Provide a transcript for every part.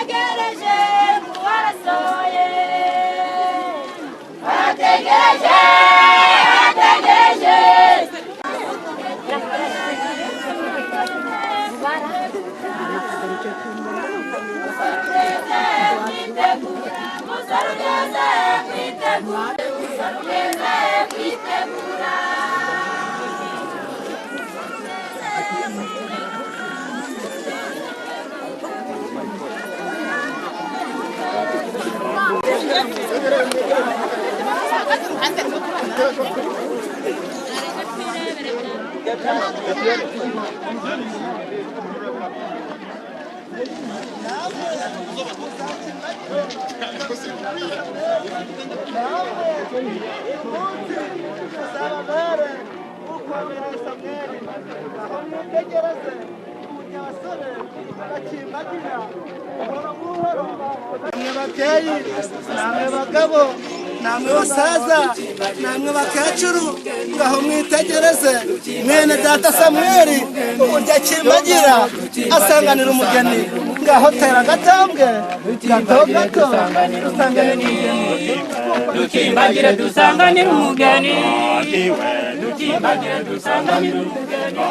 Barategereje warasoye barategereje barategereje Namwe babyeyi, namwe bagabo, namwe basaza, namwe bakecuru, ngaho mwitegereze mwene data Samweli uburyo akimbagira asanganira umugeni. Ngaho tera agatambwe gato gato usanganira umugeni. Dukimbagire dusanganire umugeni, dukimbagire dusanganire umugeni,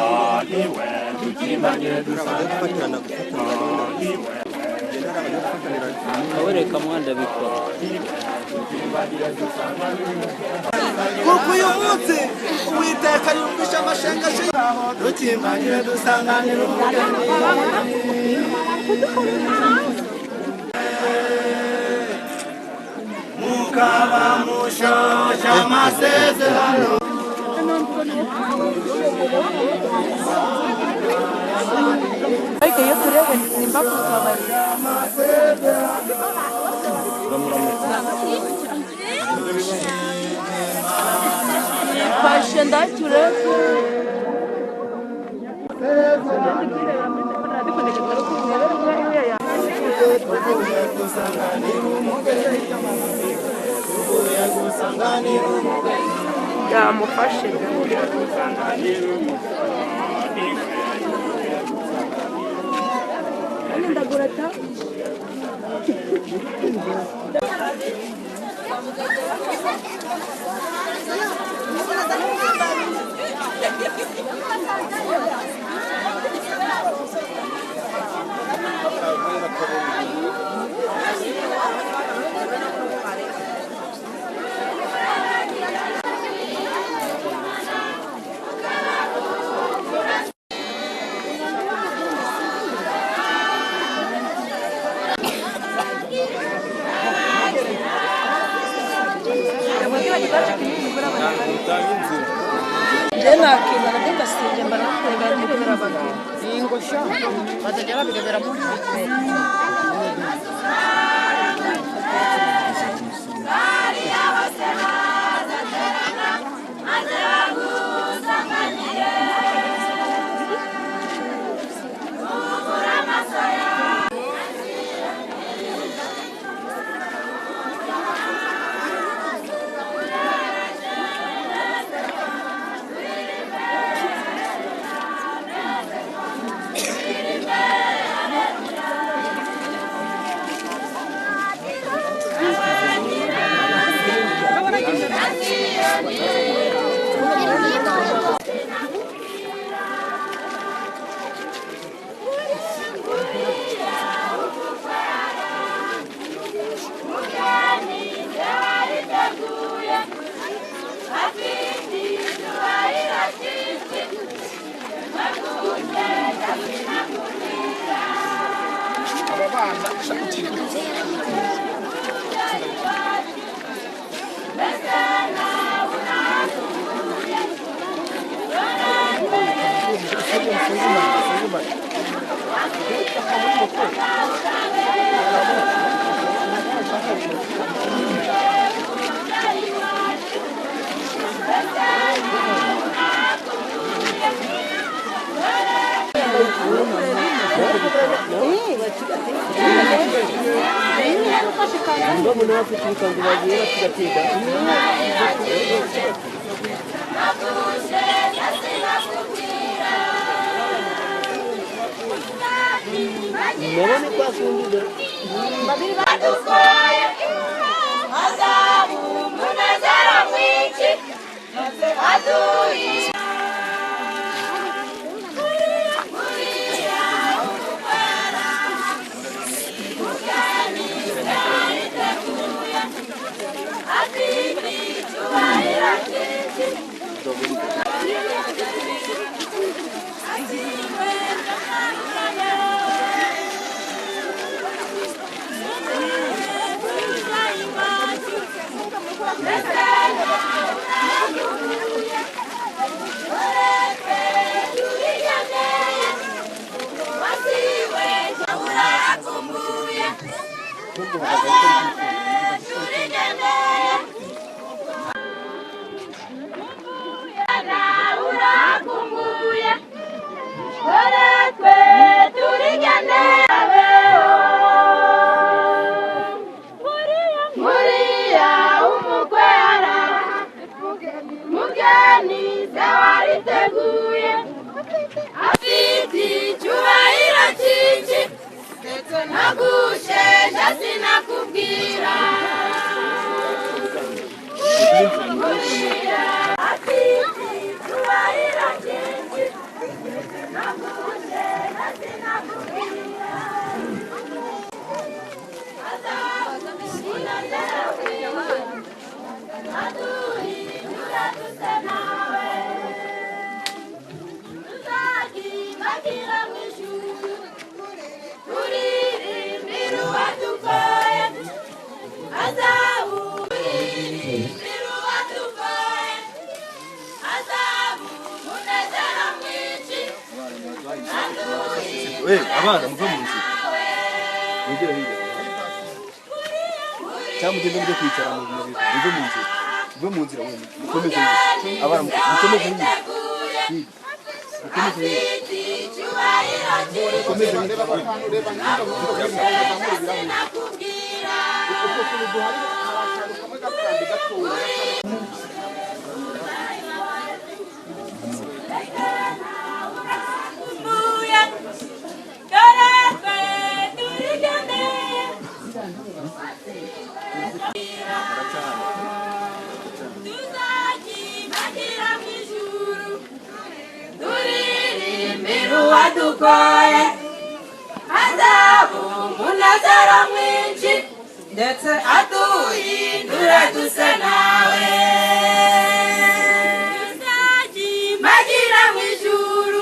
dukimbagire dusanganire. Kawereka mwanda bikora. Kuko uyu munsi Uwiteka yumvisha amashengesho yaho, dukimbagire dusanganire umugeni. Mukaba mushoje amasezerano. Ariko iyo turebe nimba kuzabarira fashe ndacyure. Yamufashe. Nabone kwa kundi. Badukoye azabu munezero mwinshi aduhi Abana muve mu nzira mwigire hirya cyangwa mugende mujye kwicara mu nzira, muve mu nzira, muve mu nzira, mukomeze hirya, abana mukomeze hirya, mukomeze hirya, mukomeze Wadukoye azabu munezero mwinshi ndetse aduhindura duse nawe tuzakimagira mu ijuru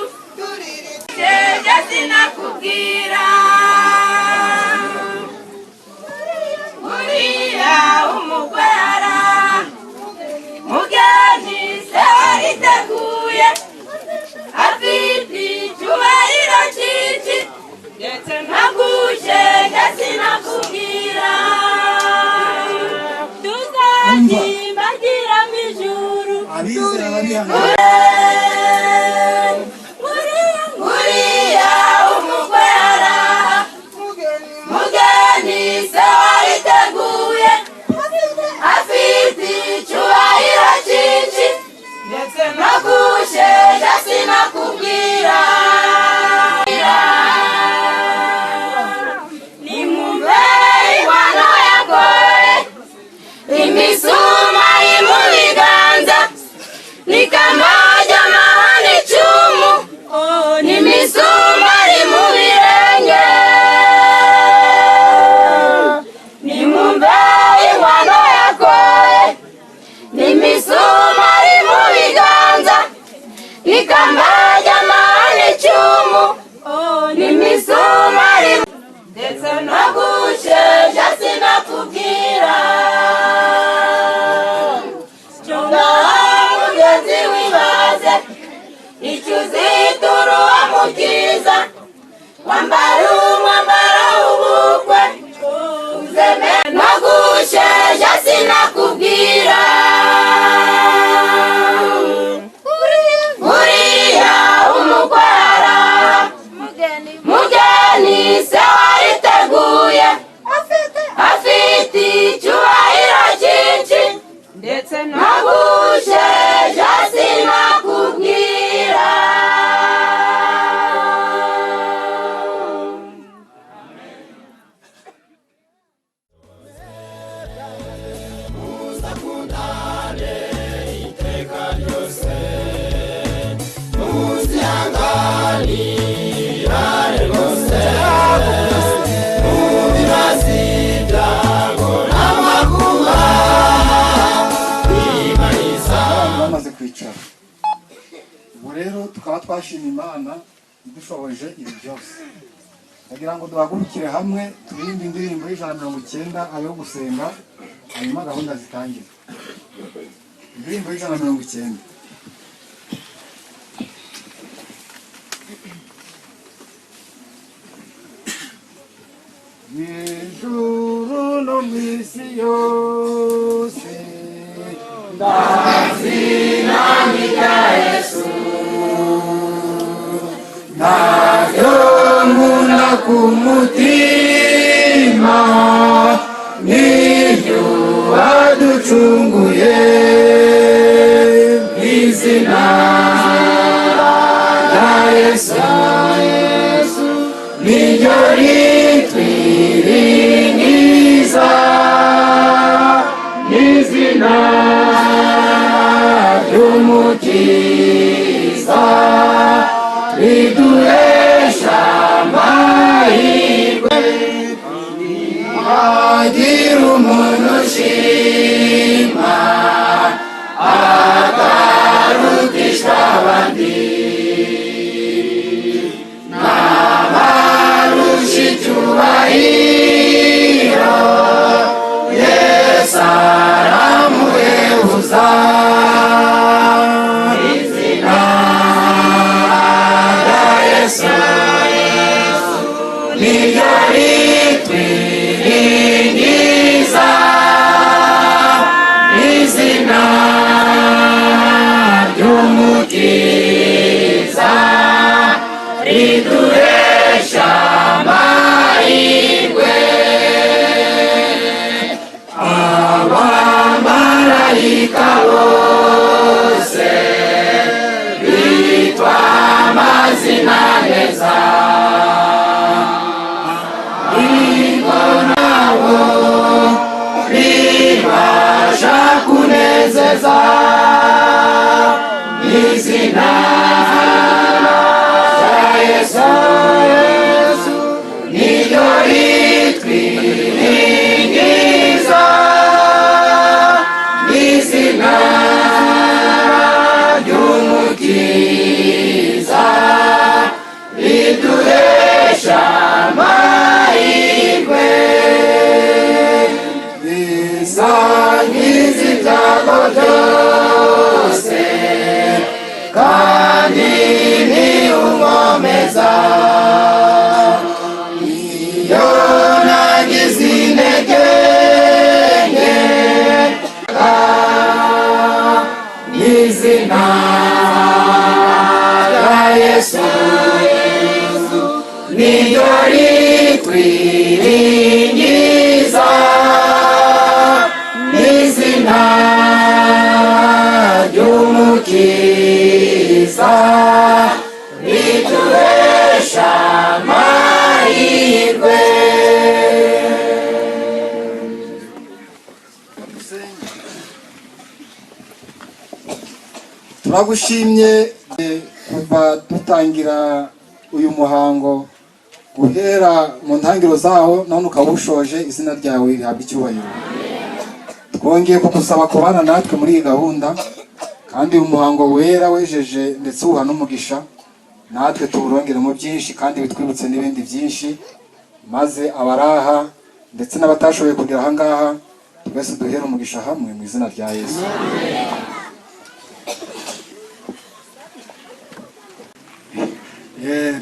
jeje sinakubwira uriya umugwe ara mugeni se wariteguye afite icyubahiro cyinshi ndetse ntagushe sinakubwira tuzakimbagira mu ijuru uriya umugwe ara mugeni se wariteguye afite icyubahiro cyinshi ndetse ntagushe sinakubwira nimumve inkwano yagoye imisuma iri mu biganza ni kamara. Twashima Imana idushoboje ibi byose. Ndagira ngo duhagurukire hamwe turirimbe indirimbo y'190 ayo gusenga, hanyuma gahunda zitangire. Indirimbo y'190. Ijuru no mw'isi yose ndazina ni rya Yesu, ntaryo nkunda ku mutima, niryo waducunguye. Izina rya Yesu niryo ritwiringiza, izina ry'Umukiza riduhesha amahirwe. Hagira umuntu ushima akarutishwa abandi, n'abarusha icyubahiro Yesu aramuhebuza. Izina rya Yesu niryo ritwiringiza, izina ry'Umukiza riduhesha amahirwe. Abamarayika bose bitwa amazina meza, ariko nabo bibasha kunezeza izina rya Yesu niryo ritwiringiza, izina ry'Umukiza riduhesha amahirwe. Bisangiza ibyago byose kandi ni unkomeza, iyo nagize intege nke, izina rya Yesu niryo ritwiringiza, izina ry'Umukiza riduhesha amahirwe. Turagushimye kuva dutangira uyu muhango guhera mu ntangiriro zawo none ukaba ushoje, izina ryawe rihabwa icyubahiro. Twongeye kugusaba kubana natwe muri iyi gahunda, kandi uyu muhango wera wejeje ndetse uha n'umugisha, natwe tuwurongeremo byinshi kandi bitwibutse n'ibindi byinshi, maze abaraha ndetse n'abatashoboye kugera aha ngaha twese duhere umugisha hamwe mu izina rya Yesu.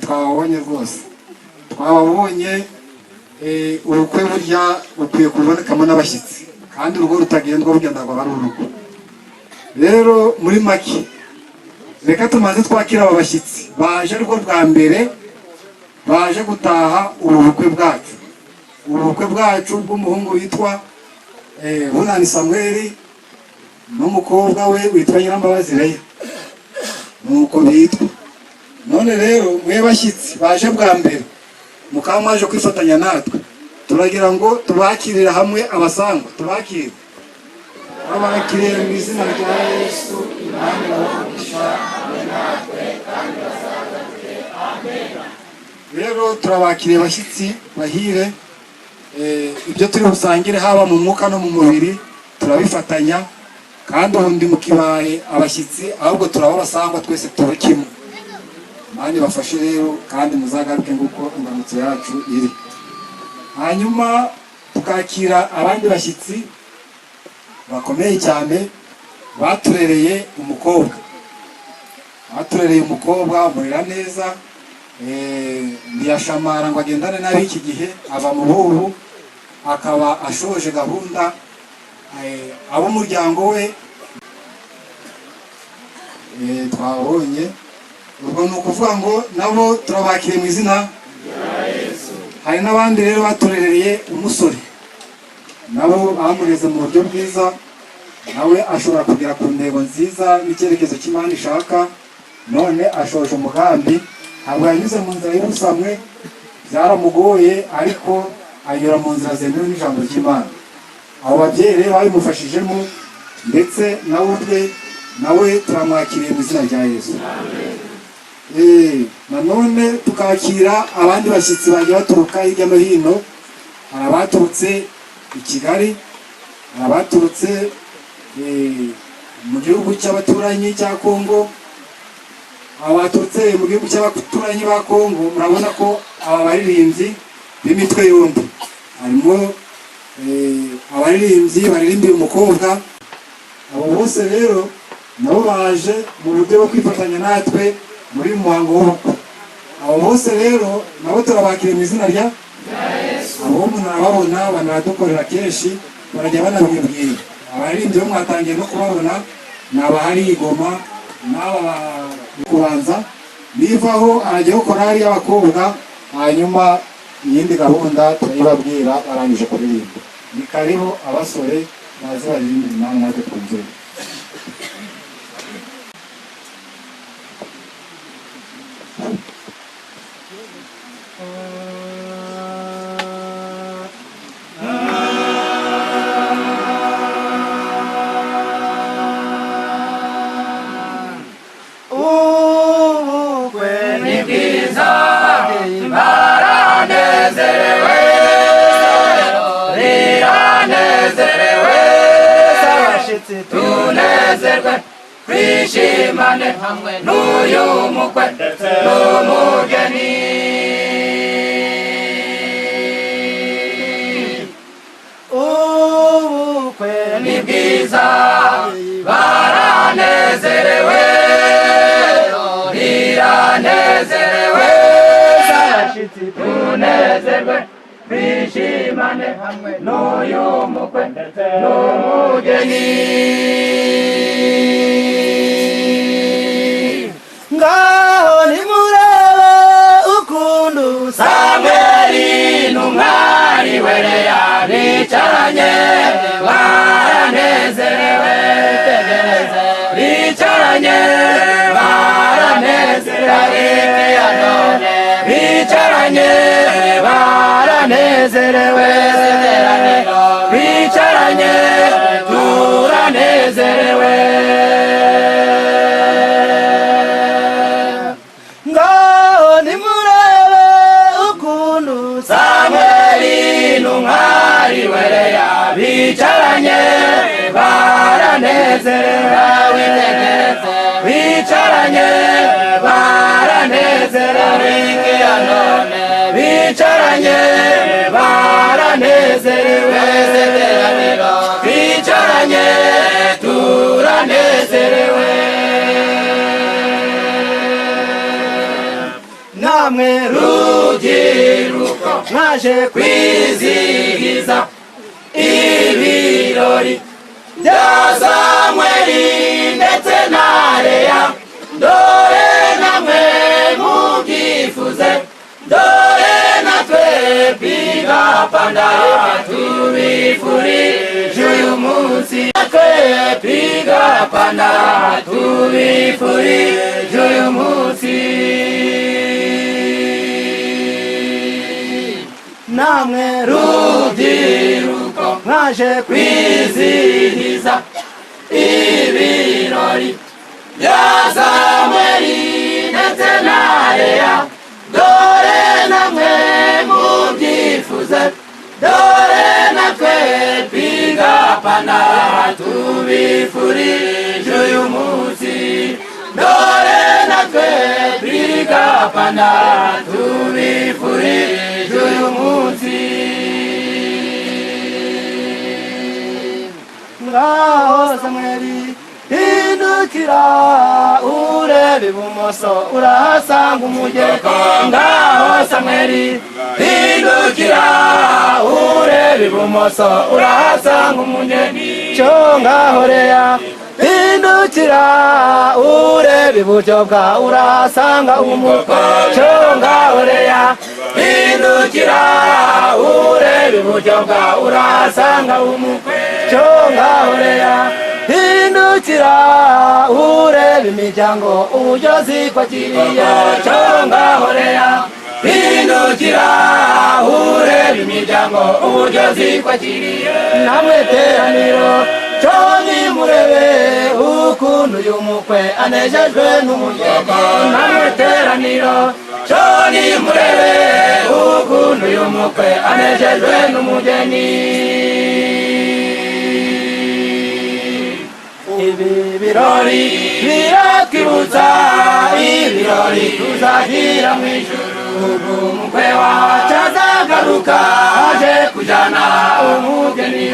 Twababonye rwose, twababonye. Ubukwe burya bukwiye kubonekamo n'abashyitsi, kandi urugo rutagendwa burya ntabwo aba ari urugo. Rero muri make reka tumaze twakira aba bashyitsi baje ariko bwa mbere baje gutaha ubu bukwe bwacu, ubu bukwe bwacu bw'umuhungu witwa Bunani Samweli n'umukobwa we witwa Nyirambabazi Leya, nuko bitwa. None rero mwe bashyitsi baje bwa mbere mukaba mwaje kwifatanya natwe, turagira ngo tubakirire hamwe abasangwa, tubakire babakiriye mu izina rya Yesu. Imana ibahe natwe kandi basanganire. Rero turabakiriye bashyitsi bahire, ibyo turi busangire haba mu mwuka no mu mubiri turabifatanya, kandi ubundi mukibaye abashyitsi ahubwo turaba abasangwa twese turi kimwe. Imana ibafashe rero, kandi muzagaruke nguko indamutso yacu iri. Hanyuma tukakira abandi bashyitsi bakomeye cyane baturereye umukobwa, baturereye umukobwa amurera neza, ntiyashamara ngo agendane n'ab'iki gihe, aba mu bubu, akaba ashoje gahunda. Ab'umuryango we twabonye, ubwo ni ukuvuga ngo nabo turabakiriye mu izina. Hari n'abandi rero baturereye umusore, nabo bamureze mu buryo bwiza, nawe ashobora kugera ku ntego nziza n'icyerekezo cy'Imana ishaka. None ashoje umugambi, ntabwo yanyuze mu nzira y'ubusamwe, byaramugoye, ariko anyura mu nzira zemewe n'ijambo ry'Imana. Abo babyeyi rero babimufashijemo, ndetse nawe ubwe nawe turamwakiriye mu izina rya Yesu. Nanone tukakira abandi bashyitsi bagiye baturuka hirya no hino. Hari abaturutse i Kigali, hari abaturutse mu gihugu cy'abaturanyi cya Kongo. Abaturutse mu gihugu cy'abaturanyi ba Kongo, murabona ko aba baririmbyi b'imitwe yombi harimo abaririmbyi baririmbiye umukobwa. Abo bose rero nabo baje mu buryo bwo kwifatanya natwe muri uyu muhango w'ubukwe. Abo bose rero nabo turabakiriye mu izina rya Yesu. Abo murababona, banaradukorera kenshi, barajya banabibwira. Abaririmbyi bo mwatangiye no kubabona, ni abahari i Goma n'aba kubanza nivaho arajyaho korali y'abakobwa, hanyuma iyindi gahunda turayibabwira barangije kuririmba. Ni karibu abasore baze baririmbira Imana natwe twumve. Ubukwe ni bwiza, baranezerewe, riranezerewe, abashyitsi tunezerwe, twishimane hamwe n'uyu mukwe n'umugeni. Ubukwe ni bwiza, baranezerewe, riranezerewe, abashyitsi tunezerwe, twishimane hamwe n'uyu mukwe n'umugeni. Ngaho nimurebe ukuntu Samweli n'umwari we Leya bicaranye, baranezerewe, bicaranye, baranezerewe, bicaranye, baranezerewe, bicaranye, turanezerewe. Ngaho nimurebe ukuntu Samweli n'umwari we Leya bicaranye, baranezerewe, bicaranye, baranezerewe, bicaranye, baranezerewe, bicaranye, turanezerewe. Namwe rubyiruko mwaje kwizihiza ibirori bya Samweli ndetse na Leya, dore namwe mubyifuze, dore natwe Piga Panda tubifurije uyu munsi, natwe Piga Panda tubifurije uyu munsi. Namwe rubyiruko mwaje kwizihiza ibirori bya Samweli ndetse na Leya, dore namwe mubyifuze, dore natwe Piga Panda tubifurije uyu munsi. Dore natwe twigapana tubifurije uyu munsi. Ngaho Samweli hindukira urebe ibumoso urahasanga umugeni. Ngaho Samweli hindukira urebe ibumoso urahasanga umugeni. Cyo ngaho Leya hindukira urebe iburyo bwawe urahasanga umukwe. Cyo ngaho Leya hindukira urebe iburyo bwawe urahasanga umukwe. Cyo ngaho Leya hindukira urebe imiryango uburyo zikwakiriye. Cyo ngaho Leya hindukira urebe imiryango uburyo zikwakiriye. Namwe teraniro cyo nimurebe ukuntu uyu mukwe anejejwe n'umugeni. Namwe teraniro cyo nimurebe ukuntu uyu mukwe anejejwe n'umugeni. Ibi birori biratwibutsa ibirori tuzagira mu ijuru. Umukwe wacu azagaruka aje kujyana umugeni.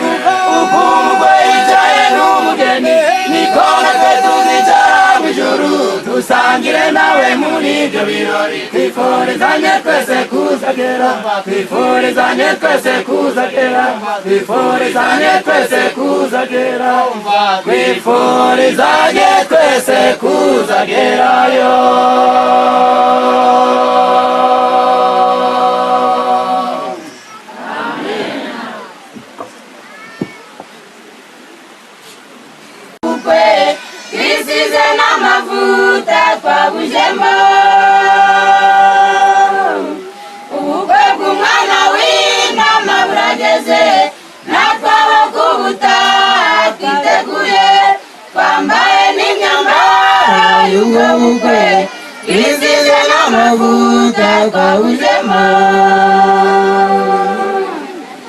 Uko umukwe yicaye n'umugeni niko natwe tuzicara mu ijuru dusangire nawe muri ibyo birori. Twifurizanye twese kuzagera, twifurizanye twese kuzagera, twifurizanye twese kuzagera, twifurizanye twese kuzagerayo. Twisize n'amavuta twabujemo ubukwe bw'umwana w'intama burageze, natwe abo kubutaha twiteguye twambaye n'imyambaro y'ubwo bukwe. Twisize n'amavuta twabujemo.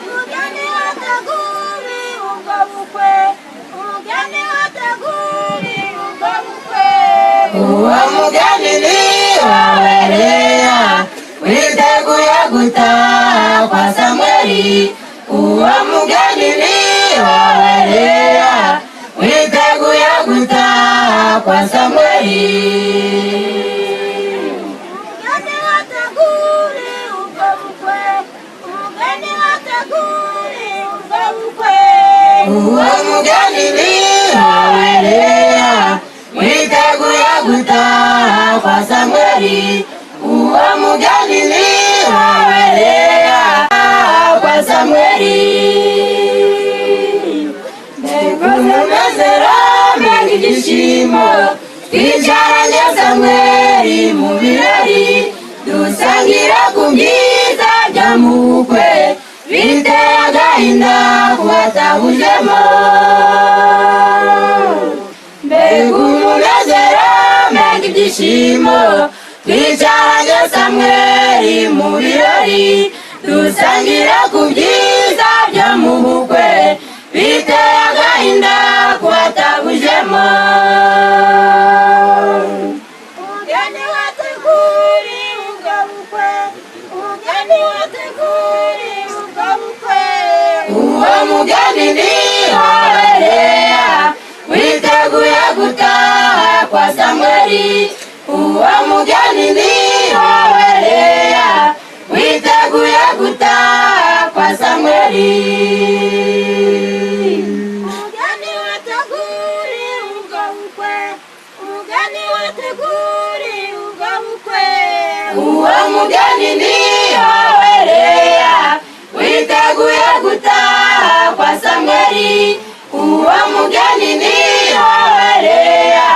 Umugeni wateguriwe ubwo bukwe, umugeni wateguriwe ubwo bukwe. Uwo mugeni ni wowe Leya witeguye gutaha kwa Samweli. Uwo mugeni ni wowe Leya witeguye gutaha kwa Samweli. Umugeni wateguriwe ubwo bukwe, umugeni wateguriwe ubwo bukwe. Uwo mugeni ni wowe Leya witeguye gutaha kwa Samweli. Uwo mugeni ni wowe Leya kwa Samweli. Mbega umunezero mbega ibyishimo twicaranye Samweli mu birori dusangira ku byiza byo mu bukwe biteye agahinda kubatabujemo. Mbega umunezero mbega ibyishimo twicaranye Samweli mu birori dusangira ku byiza byo mu bukwe biteye agahinda kubatabujemo. Umugeni wateguriwe ubwo bukwe, umugeni wateguriwe ubwo bukwe. Uwo mugeni ni wowe Leya witeguye gutaha kwa Samweli. Uwo mugeni ni wowe Leya witeguye gutaha kwa Samweli. Umugeni wateguriwe ubwo bukwe, umugeni wateguriwe ubwo bukwe. Uwo mugeni ni wowe Leya witeguye gutaha kwa Samweli. Uwo mugeni ni wowe Leya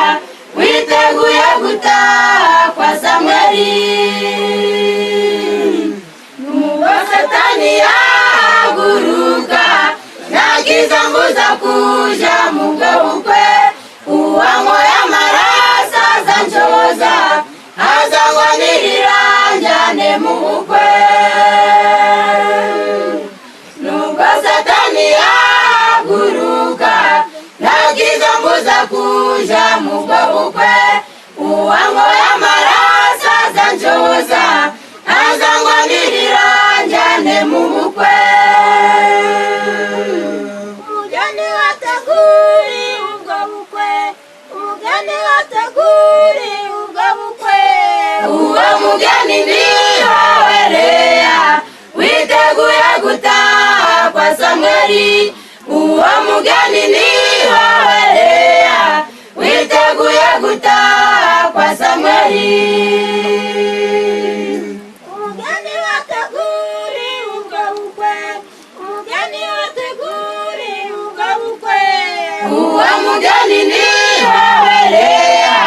witeguye gutaha kwa Samweli. Nubwo Satani yahaguruka ntakiza mbuza kuja mu bwo bukwe. Uwanyoye amaraso azanshoza azangwanirira njyane mu bukwe. Nubwo Satani yahaguruka ntakiza mbuza kuja mu bwo bukwe. Uwangoye amaraso azanshoboza, azangwanirira njyane mu bukwe. Umugeni wateguriye ubwo bukwe, umugeni wateguriye ubwo bukwe. Uwo mugeni ni wowe Leya, witeguye gutaha kwa Samweli. Uwo mugeni ni wowe Leya, witeguye gutaha kwa Samweli. Umugeni wateguriye ubwo bukwe, umugeni wateguriye ubwo bukwe. Uwo mugeni ni wowe Leya,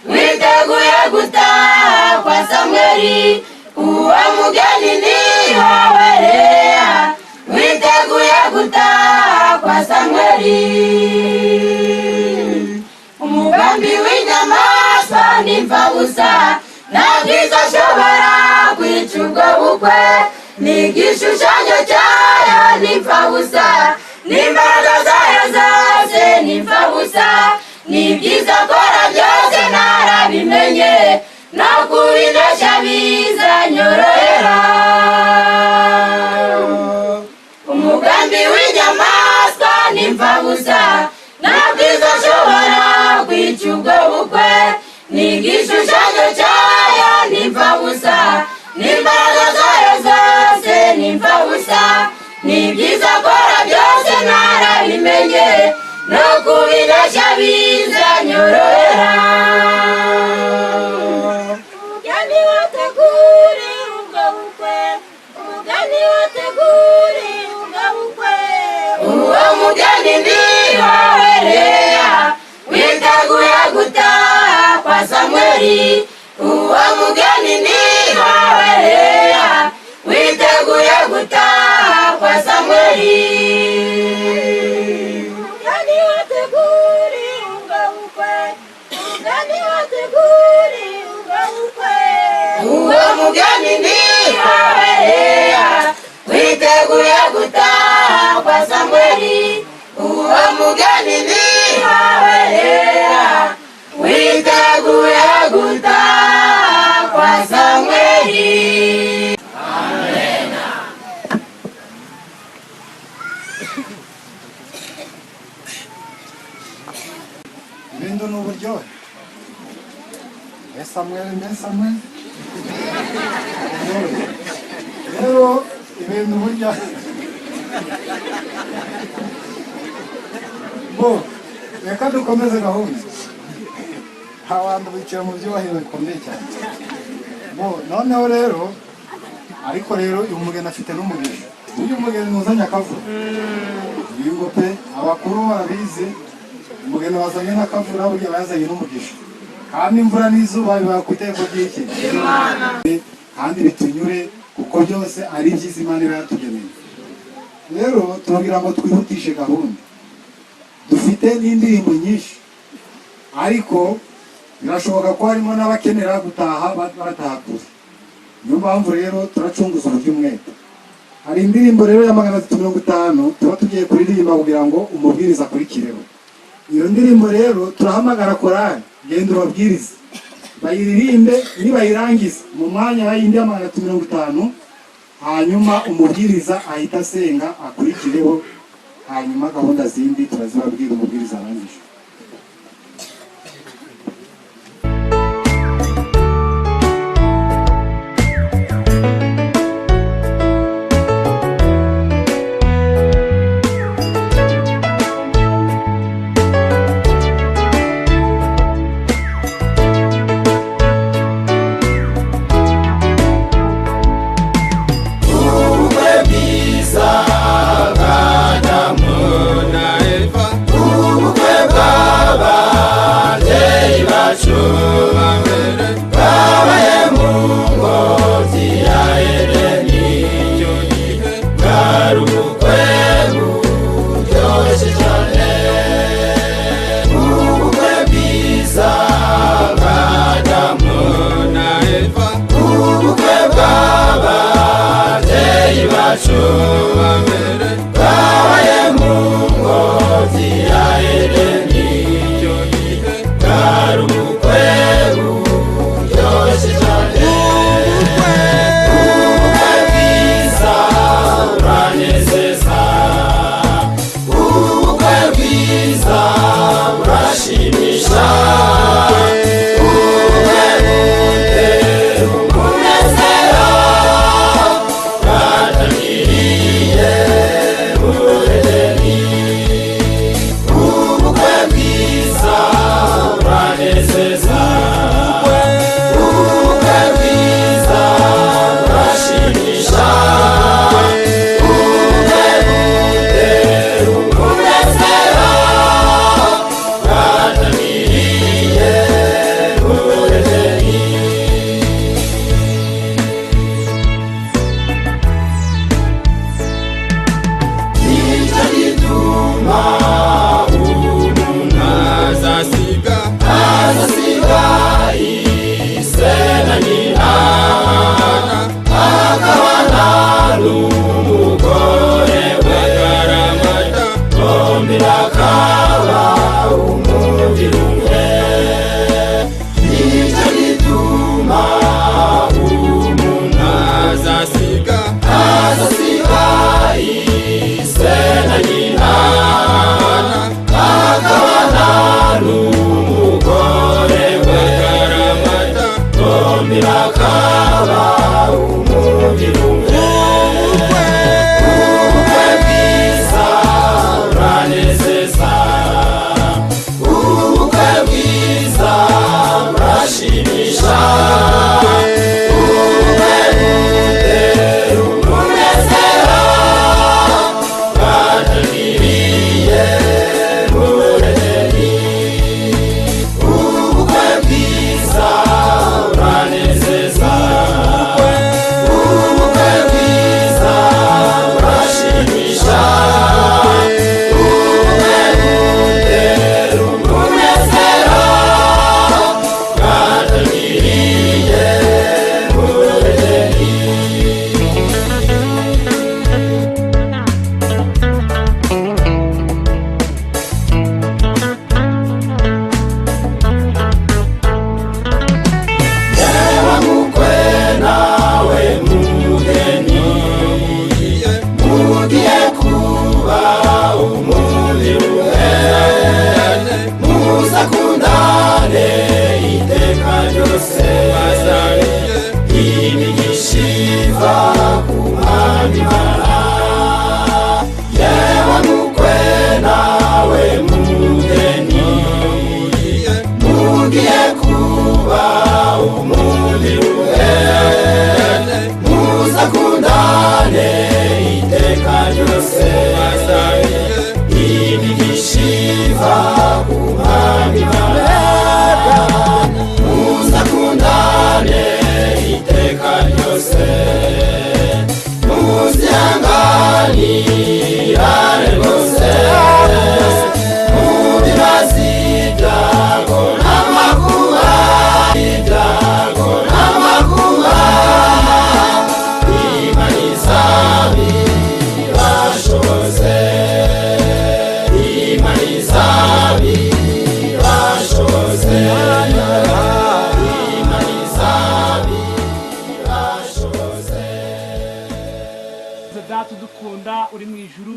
witeguye gutaha kwa Samweli. Uwo mugeni ni wowe Leya, witeguye gutaha kwa Samweli. Umugambi w'inyamaswa n'imfabusa ntabwo izashobora kwica ubwo bukwe. Ni igishushanyo cyayo n'imfabusa, n'imbaraga zayo zose n'imfabusa. Ni byiza akora byose narabimenye, no kubinesha bizanyorohera. Umugambi w'inyamaswa n'imfabusa ntabwo izashobora kwica ubwo bukwe. Ni igishushanyo cyayo n'imfabusa, n'imbaraga zayo zose n'imfabusa. Ni byiza akora byose narabimenye, no kubinesha bizanyorohera. Umugeni wateguriye ubwo bukwe, umugeni wateguriye ubwo bukwe. Uwo mugeni ni wowe Leya, witeguye gutaha kwa Samweli. Uwo mugeni ni wowe Leya, witeguye gutaha kwa Samweli. Umugeni wateguriye ubwo bukwe, umugeni wateguriye ubwo bukwe. Uwo mugeni ni wowe Leya, witeguye gutaha kwa Samweli. Uwo mugeni ni wowe Leya, witeguye gutaha kwa Samweli. Ibintu ni uburyohe. Mbe Samweli, mbe Samweli. Uburyohe. Rero ibintu burya bo, reka dukomeze gahunda. Abantu bicaye mu byubahiro bikomeye cyane. Bo, noneho rero, ariko rero uyu mugeni afite n'umugisha. Uyu mugeni ntuzanye akavura. Uyu ngo pe, abakuru barabizi, umugeni wazanye n'akavura burya bazanye n'umugisha. Kandi imvura n'izuba biba ku iteko ry'iki? Kandi bitunyure, kuko byose ari ibyiza Imana iba yatugeneye. Rero turagira ngo twihutishe gahunda. Dufite n'indirimbo nyinshi, ariko birashoboka ko harimo n'abakenera gutaha barataha kure. Niyo mpamvu rero turacunguza uburyo umwete. Hari indirimbo rero ya 350 tuba tugiye kuririmba kugira ngo umubwiriza akurikireho. Iyo ndirimbo rero turahamagara korali, genda ubabwirize, bayiririmbe, nibayirangiza mu mwanya w'indi ya 350, hanyuma umubwiriza ahita asenga akurikireho, hanyuma gahunda zindi turazibabwira umubwiriza arangije. Ubukwe bwiza bwa Adamu na Eva, ubukwe bw'ababyeyi bacu ba mbere, bwabaye mu ngobyi ya Edeni. Icyo gihe bwari ubukwe buryoshye cyane. Ubukwe bwiza bwa Adamu na Eva, ubukwe bw'ababyeyi bacu ba mbere, bwabaye mu ngobyi ya Edeni. Icyo gihe bwari ubukwe. Ryose imigisha iva ku Mwami Imana. Muzakundane iteka ryose, muzihanganirane rwose mu bibazo, ibyago n'amakuba, ibyago n'amakuba. Imana izabibashoboze, Imana izabibashoboze, Imana izabibashoboze. Data udukunda uri mu ijuru,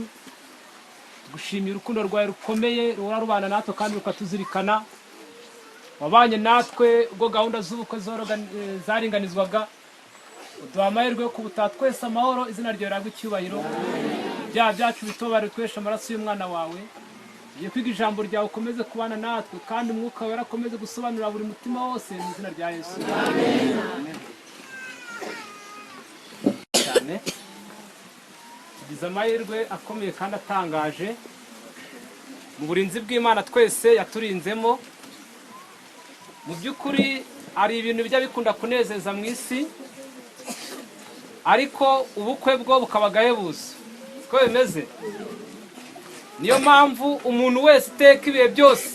tugushimiye urukundo rwawe rukomeye ruhora rubana natwe kandi rukatuzirikana. Wabanye natwe ubwo gahunda z'ubukwe zaringanizwaga, uduha amahirwe yo kubutaha twese amahoro. Izina ryawe rihabwe icyubahiro. Ibyaha byacu bitobare, tweshe amaraso y'umwana wawe. Tugiye kwiga ijambo ryawe, ukomeze kubana natwe kandi Umwuka Wera akomeze gusobanurira buri mutima wose, mu izina rya Yesu. Amen. Cyane tugize amahirwe akomeye kandi atangaje mu burinzi bw'Imana twese yaturinzemo. Mu by'ukuri hari ibintu bijya bikunda kunezeza mu isi, ariko ubukwe bwo bukaba agahebuzo, siko bimeze? Niyo mpamvu umuntu wese iteka ibihe byose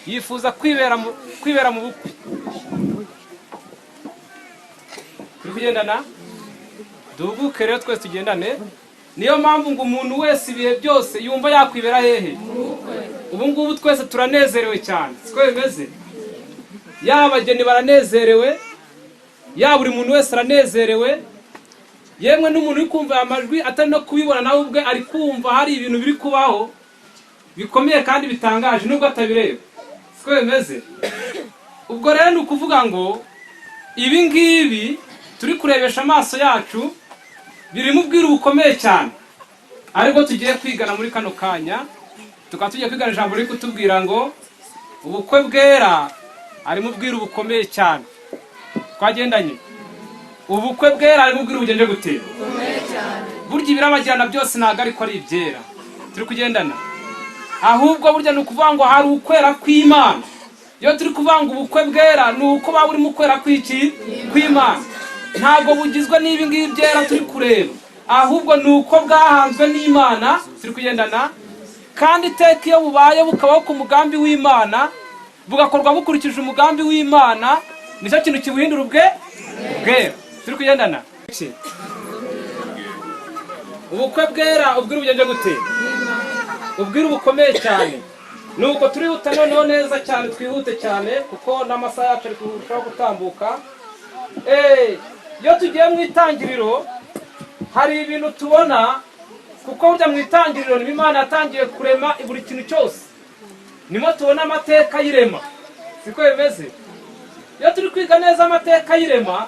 yifuza kwibera mu bukwe. Turi kugendana, duhuguke rero twese tugendane. Niyo mpamvu ngo umuntu wese ibihe byose yumva yakwibera hehe? Ubu ngubu twese turanezerewe cyane, siko bimeze? Yaba abageni baranezerewe, yaba buri muntu wese aranezerewe, yemwe n'umuntu uri kumva aya majwi atari no kubibona, nawe ubwe ari kumva hari ibintu biri kubaho bikomeye kandi bitangaje nubwo atabireba, siko bimeze? Ubwo rero ni ukuvuga ngo ibi ngibi turi kurebesha amaso yacu birimo ubwiru bukomeye cyane, aribwo tugiye kwigana muri kano kanya. Tukaba tugiye kwigana ijambo riri kutubwira ngo ubukwe bwera harimo ubwiru bukomeye cyane. Twagendanye, ubukwe bwera harimo ubwiru bugenje gute? Burya ibirabagirana byose ntabwo ariko ari ibyera. Turi kugendana? Ahubwo burya ni ukuvuga ngo hari ukwera kw'Imana. Iyo turi kuvuga ngo ubukwe bwera, ni uko baba burimo ukwera kw'iki? Kw'Imana. Ntabwo bugizwe n'ibi ngibi byera turi kureba, ahubwo ni uko bwahanzwe n'Imana. Turi kugendana? Kandi iteka iyo bubaye, bukabaho ku mugambi w'Imana, bugakorwa bukurikije umugambi w'Imana, nicyo kintu kibuhindura ubwe bwera. Turi kugendana? Ubukwe bwera, ubwiru bugenje gute? Ubwiru bukomeye cyane. Nuko turihuta noneho neza cyane, twihute cyane kuko n'amasaha yacu ari kurushaho gutambuka. Iyo tugiye mu Itangiriro hari ibintu tubona, kuko burya mu Itangiriro niba Imana yatangiye kurema buri kintu cyose, nimo tubona amateka y'irema, siko bimeze? Iyo turi kwiga neza amateka y'irema,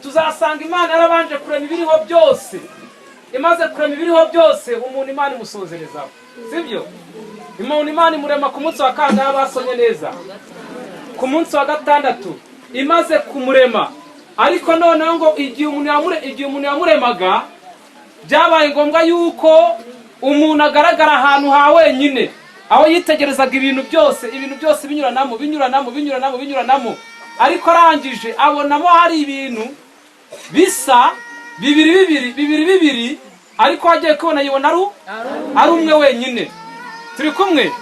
tuzasanga Imana yarabanje kurema ibiriho byose. Imaze kurema ibiriho byose, umuntu Imana imusozerezaho, sibyo? Umuntu Imana imurema ku munsi wa kangahe? Basomye neza, ku munsi wa gatandatu. Imaze kumurema ariko noneho ngo igihe umuntu yamuremaga, byabaye ngombwa yuko umuntu agaragara ahantu ha wenyine, aho yitegerezaga ibintu byose, ibintu byose binyuranamo, binyuranamo, binyuranamo, binyuranamo. Ariko arangije abonamo hari ibintu bisa bibiri bibiri bibiri bibiri, ariko agiye kubona yibona ari umwe wenyine. Turi kumwe?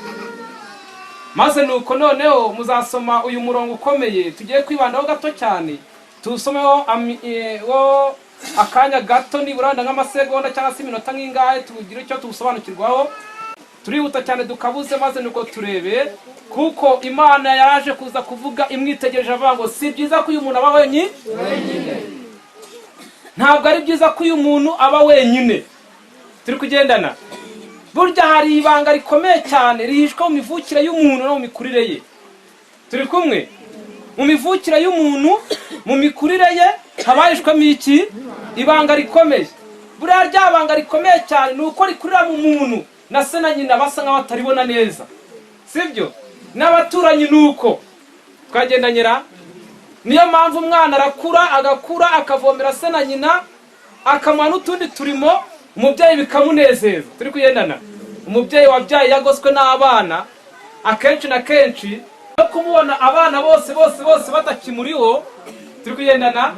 Maze nuko noneho muzasoma uyu murongo ukomeye tugiye kwibandaho gato cyane, tuwusomeho wo akanya gato, nibura wenda nk'amasegonda cyangwa se iminota nk'ingahe, tugire icyo tuwusobanukirwaho. Turihuta cyane dukabuze. Maze nuko turebe, kuko Imana yaje kuza kuvuga imwitegereje, avuga ngo si byiza ko uyu muntu aba wenyine. Ntabwo ari byiza ko uyu muntu aba wenyine. Turi kugendana? Burya hari ibanga rikomeye cyane rihishwe mu mivukire y'umuntu no mu mikurire ye. Turi kumwe? Mu mivukire y'umuntu, mu mikurire ye, haba hahishwemo iki? Ibanga rikomeye. Buriya rya banga rikomeye cyane ni uko rikurira mu muntu, na se na nyina basa nkaho bataribona neza, sibyo? N'abaturanyi ni uko. Twagendanyira? Niyo mpamvu umwana arakura, agakura, akavomera se na nyina, akamuha n'utundi turimo. Umubyeyi bikamunezeza. Turi kugendana? Umubyeyi wabyaye yagoswe n'abana, akenshi na kenshi no kumubona abana bose bose bose batakimuriho, turi kugendana,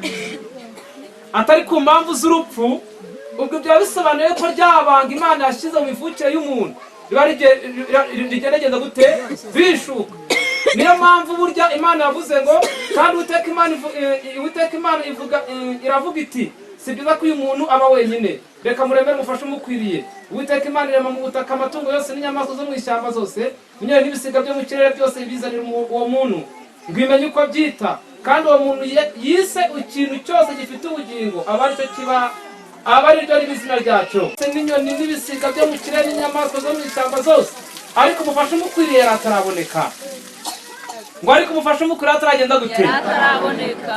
atari ku mpamvu z'urupfu, ubwo byaba bisobanuye ko ryabanga Imana yashyize mu mivukire y'umuntu riba rigendagenda gute bishuka. Niyo mpamvu burya Imana yavuze ngo kandi Uwiteka Imana ivuga, iravuga iti: "Si byiza ko uyu muntu aba wenyine, reka muremere umufashe umukwiriye." Uwiteka Imana irema mu butaka amatungo yose n'inyamaswa zo mu ishyamba zose, inyoni n'ibisiga byo mu kirere byose, bizanira uwo muntu ngo imenye uko abyita. Kandi uwo muntu yise ikintu cyose gifite ubugingo, aba aricyo kiba, aba ari ryo riba izina ryacyo. N'inyoni n'ibisiga byo mu kirere n'inyamaswa zo mu ishyamba zose, ariko umufasha umukwiriye yari ataraboneka. Ngo ariko umufasha umukwiriye ataragenda gute? Ataraboneka.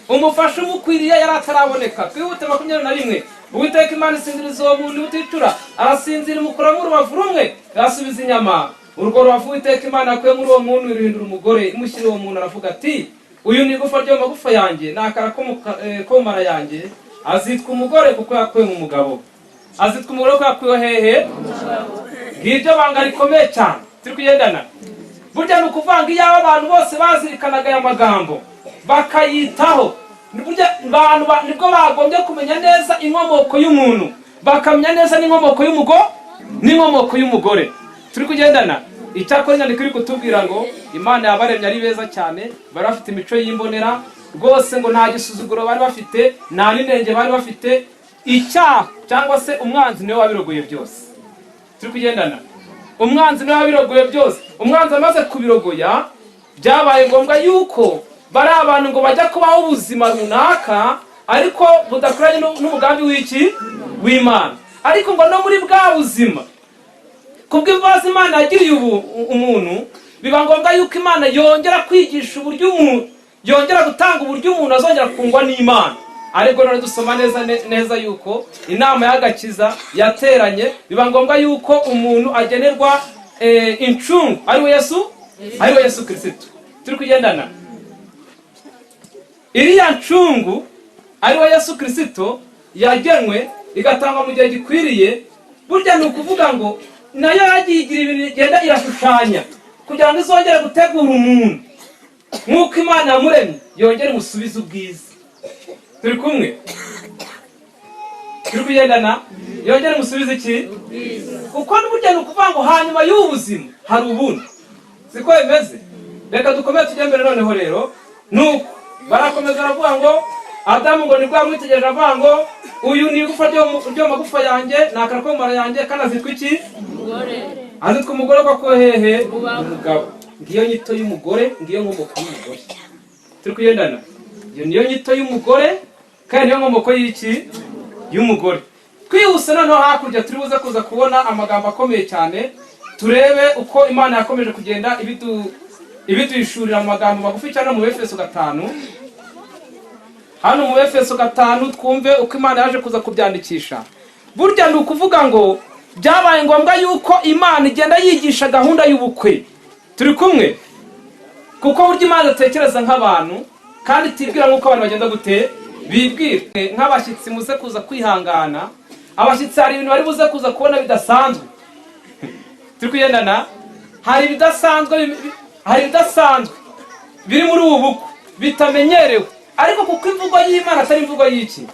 Umufasha umukwiriye yari ataraboneka. Twihute, 21. Uwiteka Imana isinziriza uwo muntu uticura, arasinzira, imukuramo urubavu rumwe, irasubiza inyama. Urwo rubavu Uwiteka Imana yakuye muri uwo muntu, iruhindura umugore, imushyira uwo muntu. Aravuga ati: "Uyu ni igufa ryo mu magufa yanjye, ni akara ko mu mara yanjye, azitwa umugore kuko yakuwe mu mugabo." Azitwa umugore kuko yakuwe hehe? Ngiryo banga rikomeye cyane. Turi kugendana? Burya ni ukuvanga, iyaba abantu bose bazirikanaga aya magambo bakayitaho, burya abantu nibwo bagombye kumenya neza inkomoko y'umuntu, bakamenya neza n'inkomoko n'inkomoko y'umugore. Turi kugendana? Icyakora inyandiko iri kutubwira ngo Imana yabaremye ari beza cyane, bari bafite imico y'imbonera rwose, ngo nta gisuzuguro bari bafite, nta n'inenge bari bafite. Icyaha cyangwa se umwanzi niwe wabirogoye byose. Turi kugendana? Umwanzi niwe wabirogoye byose. Umwanzi amaze kubirogoya, byabaye ngombwa yuko bari abantu ngo bajya kubaho ubuzima runaka, ariko budakuranye n'umugambi w'iki? W'Imana. Ariko ngo no muri bwa buzima, kubw'imbabazi Imana yagiriye ubu umuntu, biba ngombwa yuko Imana yongera kwigisha uburyo umuntu yongera gutanga uburyo umuntu azongera kungwa n'Imana. Ariko none dusoma neza neza yuko inama y'agakiza yateranye, biba ngombwa yuko umuntu agenerwa incungu, ariwe Yesu, ariwe Yesu Kirisito. Turi kugendana? Iriya ncungu, ariwe Yesu Kirisito, yagenwe igatangwa mu gihe gikwiriye. Burya ni ukuvuga ngo nayo yagiye igira ibintu igenda irashushanya kugira ngo izongere gutegura umuntu nk'uko Imana yamuremye, yongere imusubize ubwiza. Turi kumwe? Turi kugendana? Yongere imusubize iki? Kuko n'uburyo ni ukuvuga ngo hanyuma y'ubu buzima hari ubundi, siko bimeze? Reka dukomeze tujye mbere. Noneho rero nuko barakomeza baravuga ngo Adamu ngo nibwo yamwitegereje, avuga ngo: "Uyu ni igufa ryo mu magufa yanjye, ni akara ko mu mara yanjye, kandi azitwa iki?" Umugore. Azitwa umugore kuko hehe? Umugabo. Ngiyo nyito y'umugore, ngiyo nkomoko y'umugore. Turi kugendana? Iyo niyo nyito y'umugore, kandi niyo nkomoko y'iki? Y'umugore. Twihuse noneho, hakurya turi buze kuza kubona amagambo akomeye cyane, turebe uko Imana yakomeje kugenda ibiduhishurira mu magambo magufi cyane mu Efeso 5. Hano mu Efeso 5 twumve uko Imana yaje kuza kubyandikisha. Burya ni ukuvuga ngo byabaye ngombwa yuko Imana igenda yigisha gahunda y'ubukwe. Turi kumwe? Kuko burya Imana itekereza nk'abantu, kandi itibwira nk'uko abantu bagenda gute? Bibwira. Nk'abashyitsi muze kuza kwihangana, abashyitsi hari ibintu bari buze kuza kubona bidasanzwe. Turi kugendana? Hari ibidasanzwe, hari ibidasanzwe biri muri ubu bukwe bitamenyerewe, ariko kuko imvugo y'Imana atari imvugo y'iki?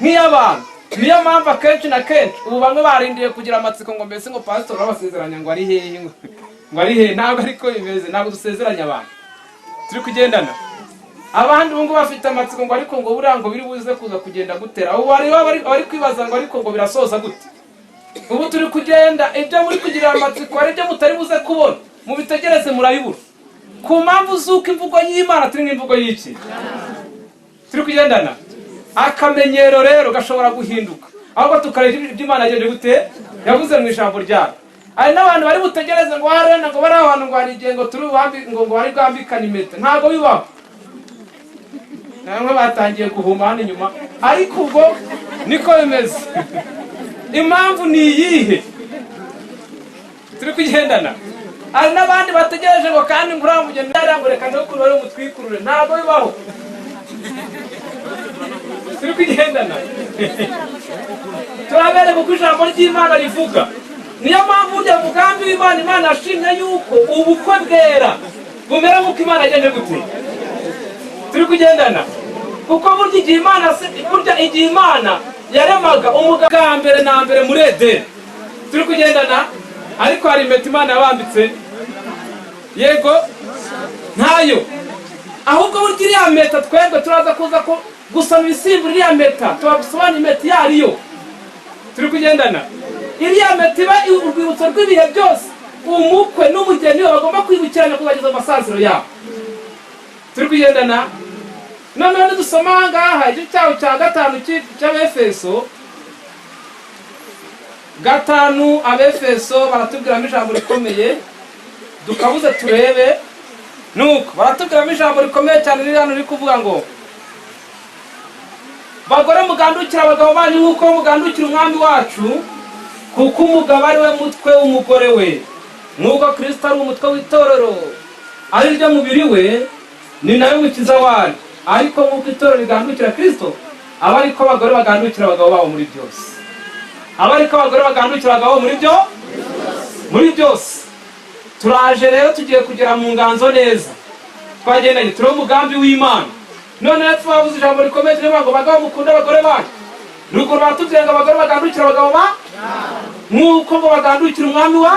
Nk'iy'abantu. Niyo mpamvu akenshi na kenshi ubu bamwe barindiye kugira amatsiko ngo mbese ngo pasitori babasezeranya ngo ari hehe, ngo ari hehe? Ntabwo ariko bimeze, ntabwo dusezeranya abantu. Turi kugendana? Abandi ubu ngubu bafite amatsiko ngo ariko ngo buriya ngo biri buze kuza kugenda gutera. Ubu hariho abari kwibaza ngo ariko ngo birasoza gute? Ubu turi kugenda, ibyo muri kugirira amatsiko hari ibyo mutari buze kubona, mubitegereze murabibura, ku mpamvu z'uko imvugo y'Imana turi nk'imvugo y'iki? Turi kugendana? Akamenyero rero gashobora guhinduka, ahubwo tukareba ibyo Imana yagenje gute? Yavuze mu ijambo ryayo. Hari n'abantu bari butegereze ngo harena ngo bari ahantu ngo hari igihe ngo turi ngo bari bwambikane impeta. Ntabwo bibaho. Namwe batangiye guhuma hano inyuma, ariko ubwo niko bimeze. Impamvu ni iyihe? Turi kugendana? Hari n'abandi bategereje ngo kandi ngo uriya mugeni ngo reka ntukurure umutwikurure. Ntabwo bibaho. Turi kugendana? Turabereka uko ijambo ry'Imana rivuga. Niyo mpamvu burya mugambi w'Imana, Imana yashimye yuko ubukwe bwera bumera nk'uko Imana yagenje gute. Turi kugendana, kuko burya igihe Imana, burya igihe Imana yaremaga umugabo bwa mbere na mbere muri Edeni, turi kugendana, ariko hari impeta Imana yabambitse? Yego, ntayo. Ahubwo burya iriya mpeta, twebwe turaza kuza ko gusoma ibisimbura iriya mpeta, tubasobanura impeta iyo ariyo. Turi kugendana? Iriya mpeta iba urwibutso rw'ibihe byose, umukwe n'umugeni we bagomba kwibukiranya kuzageza mu masaziro yabo. Turi kugendana? Noneho nidusoma aha ngaha igice cyaho cya 5 cy'Abefeso 5, Abefeso baratubwiramo ijambo rikomeye, dukabuze turebe. Nuko baratubwiramo ijambo rikomeye cyane riri hano, riri kuvuga ngo: "Bagore, mugandukira abagabo banyu nk'uko mugandukira Umwami wacu, kuko umugabo ari we mutwe w'umugore we, nk'uko Kirisito ari umutwe w'itorero, ari ryo mubiri we, ni nawe mukiza waryo. Ariko nk'uko itorero rigandukira Kirisito, aba ariko abagore bagandukira abagabo babo muri byose." Aba ariko abagore bagandukira abagabo muri byose. Turaje rero, tugiye kugera mu nganzo neza. Twagendanye, turiho umugambi w'Imana. None rero twabuze ijambo rikomeye, turivuga ngo: "Bagabo, mukunde abagore banyu." Ruguru baratubwiye ngo abagore bagandukira abagabo ba nk'uko ngo bagandukira Umwami wa,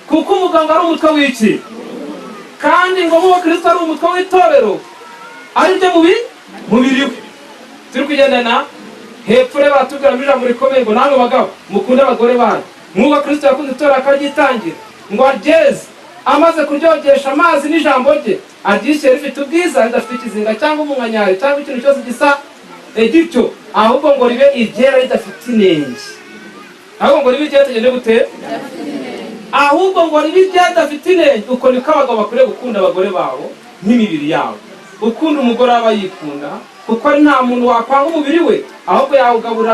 kuko umugabo ari umutwe w'iki? Kandi ngo nk'uko Kirisito ari umutwe w'itorero, ari ryo mubiri we. Turi kugendana? Hepfo rero baratubwira mu ijambo rikomeye ngo: "Namwe bagabo, mukunde abagore banyu nk'uko Kirisito yakunze itorero akaryitangira, ngo aryeze amaze kuryogesha amazi n'ijambo rye, aryishyure rifite ubwiza, ridafite ikizinga cyangwa umunkanyari cyangwa ikintu cyose gisa gityo, ahubwo ngo ribe iryera ridafite inenge." Ahubwo ngo ribe iryera tugende gute? Ahubwo ngo ribe iryera ridafite inenge. Uko niko abagabo bakwiriye gukunda abagore babo nk'imibiri yabo. Ukunda umugore aba yikunda, kuko ari nta muntu wakwanga umubiri we, ahubwo yawugaburira